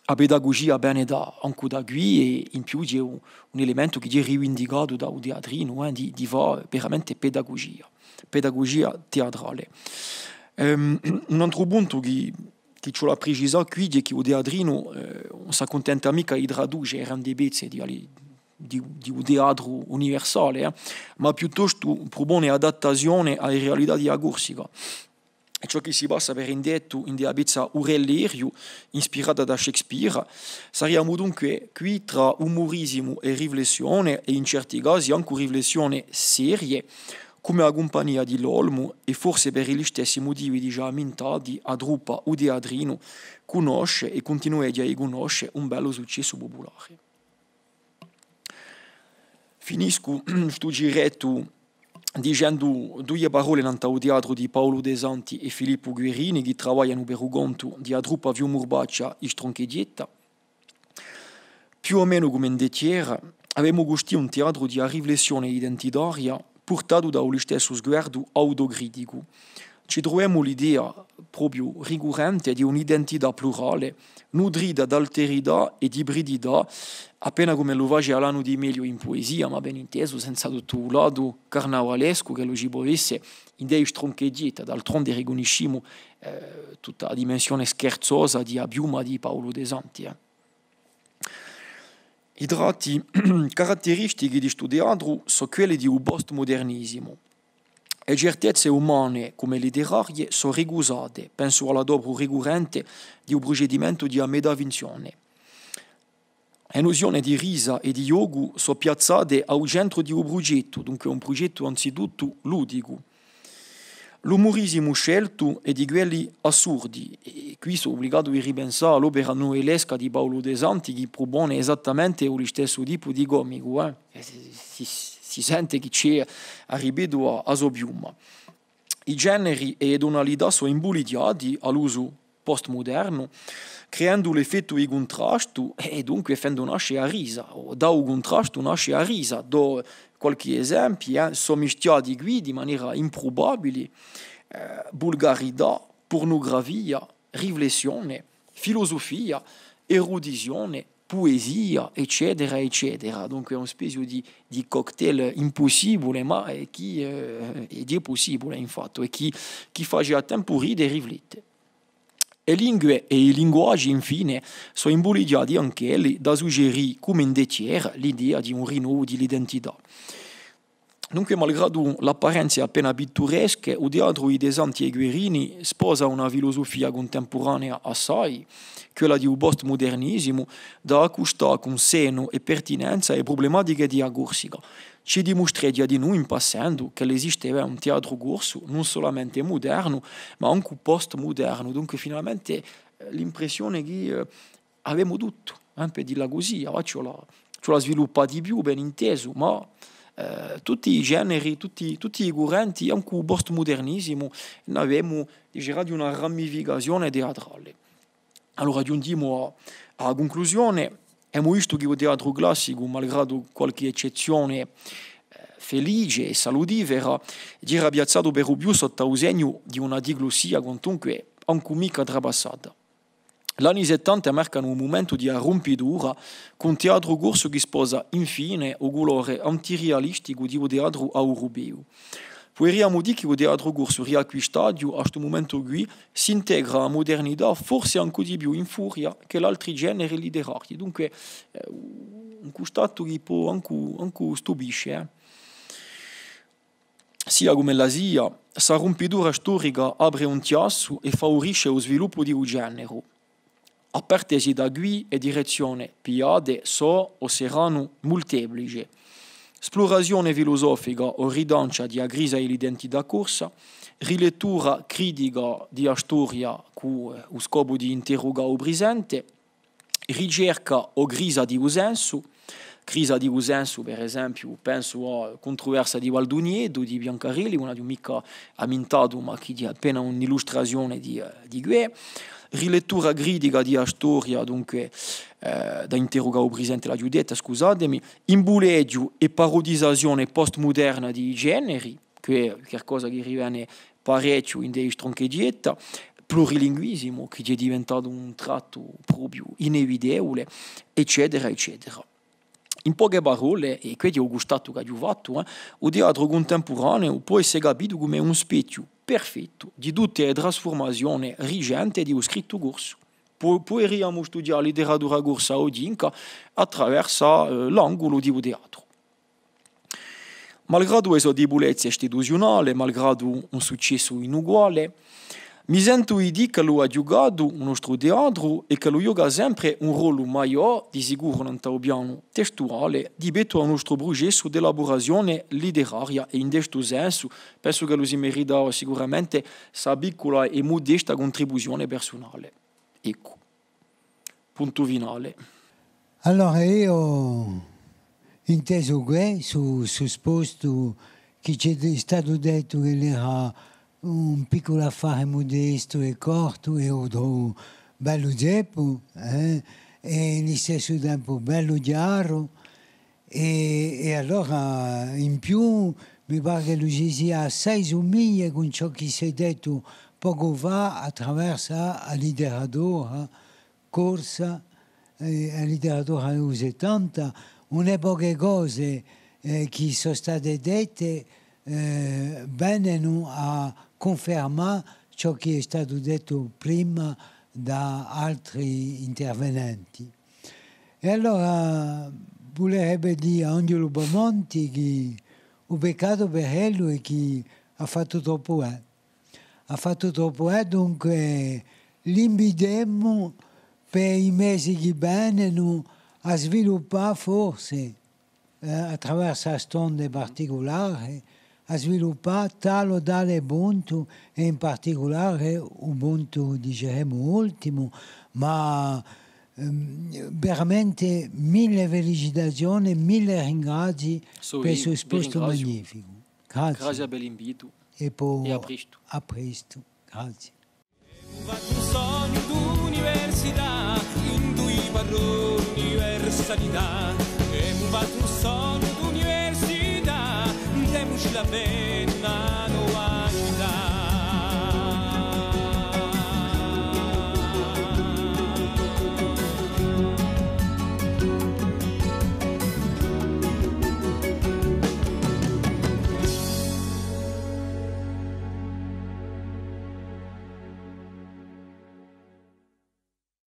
a pedagugia vene da, ancu da quì, è in più hè un, un elementu chì hè rivindicatu da u teatrinu, eh, di, di fà veramente pedagugia, pedagugia teatrale. Ehm, un altru puntu chì, chì ci vole à precisà quì hè chì u teatrinu, eh, ùn s'accuntenta micca di traduce e grandi pezze di, di, di u teatru universale, eh, ma piuttostu prupone adattazione à e realità di a Corsica. È ciò chì si passa per indettu indè a pezza U Re Leriu, ispirata da Shakespeare, sariamu dunque quì trà umurisimu è riflessione, è in certi casi ancu riflessione serie, cum'è a cumpagnia di l'Olmu, è forse per i listessi mutivi digià ammintati, a truppa U Teatrinu cunnosce è cuntinueghja à cunnosce un bellu successu pupulare. Finiscu stu girettu dicendu duie parolle nant'à u teatru di Paulu Desanti è Filippu Guerrini, chì travaglianu per u contu di a truppa Fium'Urbaccia, I Stroncheghjetta. Più o menu cum'è in Dechjera, avemu custì un teatru di a riflessione identitaria, purtatu da u listessu sguardu autocriticu. Ci truvemu l'idea propiu ricurrente di un'identità plurale, nutrita d'alterità è d'ibridità, appena cum'ellu face Alanu Di Meglio in puesia, ma ben intesu, senza tuttu u latu carnavalescu ch'ellu ci pò esse indè I Stroncheghjetta, d'altronde ricunniscimu, eh, tutta a dimensione scherzosa di a piuma di Paulu Desanti, eh. I tratti caratteristichi di stu teatru sò quelli di u postmudernisimu. E certezze umane, cum'è litterarie, sò ricusate, pensu à l'adopru ricurrente di u prucedimentu di a metafinzione. E nuzione di risa è di ghjocu sò piazzate à u centru di u prugettu, dunque un prugettu anzituttu ludicu. L'umurisimu sceltu hè di quelli assurdi, è quì sò ubligatu di ripensà à l'opera nuvelesca di Paulu Desanti, chì prupone esattamente u listessu tipu di comicu, eh. È si, si, si sente chì ci hè, a ripetu, a, a so piuma. I generi è e tunalità sò imbulighjati à l'usu postmudernu, creendu l'effettu di cuntrastu è dunque fendu nasce a risa, o da u cuntrastu nasce a risa. Dò qualchì esempiu, eh, sò mischjati quì di manera imprubabili, eh, vulgarità, purnugrafia, riflessione, filusufia, erudisione, puesia, eccetera, eccetera. Dunque hè una spezia di, di cocktail impussibule, ma, eh, chì, eh, hè, hè pussibule, infatti, è chì, chì face à tempu ride è riflette. E lingue è i linguaghji, infine, sò imbulighjati anch'elli da suggerì, cum'è in Dechjera, l'idea di un rinnovu di l'identità. Dunque, malgradu l'apparenze appena pitturesche, u teatru di Desanti è Guerrini sposa una filusufia cuntempuranea assai, quella di u postmudernisimu, da accustà cun senu è pertinenza e prublematiche di a Corsica. Ci dimustreghja dinù, in passendu, ch'ellu esiste un teatru corsu, ùn solamente mudernu, ma ancu postmudernu. Dunque, finalmente, eh, l'impressione chì, eh, avemu tuttu, eh, per dilla cusì, avà ci vole à, ci vole à sviluppà di più, ben intesu, ma, eh, tutti i generi, tutti, tutti i currenti, ancu u postmudernisimu, n'avemu, diceraghju, una ramificazione teatrale. Allora, ghjunghjimu à, à a cunclusione. Emu vistu chì u teatru classicu, malgradu qualchì eccezzione, eh, felice è salutifera, era piazzatu per u più sottu à u segnu di una diglussia, quantunque, ancu micca trapassata. L'anni settanta marcanu un mumentu di arrumpitura, cù un teatru corsu chì sposa infine u culore antirialisticu di u teatru europeu. Puderiamu dì chì u teatru corsu riacquistaghju à stu mumentu quì s'integra à a mudernità, forse ancu di più in furia chè l'altri generi litterarii. Dunque, eh, un custatu chì pò ancu, ancu stupisce, eh. Sia cum'ella sia, sta rumpitura storica apre un chjassu è faurisce u sviluppu di u generu. À partesi da quì, e direzzione pigliate sò o seranu multeplice. Splurazione filusofica o ridancia di a crisa di l'identità corsa, rilettura critica di a storia cù, eh, u scopu di interrugà u prisente, ricerca o crisa di u sensu, Crisa di u sensu, per esempiu, pensu à Cuntroversa di Valdugnetu di Biancarelli, ùn aghju micca ammintatu, ma chì hè appena un'illustrazione di, eh, di què. Rilettura critica di a storia, dunque, eh, da interrugà u prisente, l'aghju detta, scusatemi. Imbuleghju è parudizazione postmuderna di i generi, chì hè qualcosa chì rivene parechju ind'è i Stroncheghjetta, plurilinguisimu, chì hè diventatu un trattu propiu inevitevule, eccetera, eccetera. In poche parolle, è quessu hè u custatu ch'aghju fattu, eh, u teatru cuntempuraneu pò esse capitu cum'è un spechju perfettu di tutte e trasfurmazione ricente di u scrittu corsu. Pu-, puderiamu studià a literatura corsa oghjinca attraversu, eh, l'angulu di u teatru. Malgradu e so dibulezze istituziunale, malgradu un successu inuguale, mi sentu di dì ch'ellu hà ghjucatu u nostru teatru è ch'ellu ghjoca sempre un rollu maiò, di sicuru nant'à u pianu testuale, di pettu à u nostru prucessu d'elaburazione literaria, è in stu sensu pensu ch'ellu si meritava sicuramente sta piccula è mudesta cuntribuzione persunale. Eccu. Puntu finale. Allora eiu, intesu què, sò, sò suppostu chì ci hè statu dettu ch'ellu era un picculu affare mudestu è cortu, è u trovu bellu zeppu, eh, è in listessu tempu bellu chjaru, è, è allora in più mi pare ch'ellu ci sia assai sumiglie cun ciò chì s'hè dettu pocu fà attraversu a literatura corsa, eh, a literatura di u settanta, une poche cose, eh, chì sò state dette, eh, venenu à cunfermà ciò chì hè statu dettu prima da altri intervenenti. È allora vulerebbe dì à Anghjulu Bomonti chì u peccatu per ellu hè chì hà fattu troppu, eh. Hà fattu troppu, eh, dunque l'invitemu per i mesi chì venenu à sviluppà forse, eh, attraversu a stonda particulare, à sviluppà tale o tale puntu, è in particulare u puntu, diceremu, ultimu, ma, ehm, veramente mille felicitazioni, mille ringrazi per stu spostu magnificu. Grazie. Grazie per l'invitu. È po à prestu. À prestu. Grazie. Emu fattu un sognu d'università, in dui parroni universalità. Emu fattu un sognu d'università, demuci la penna.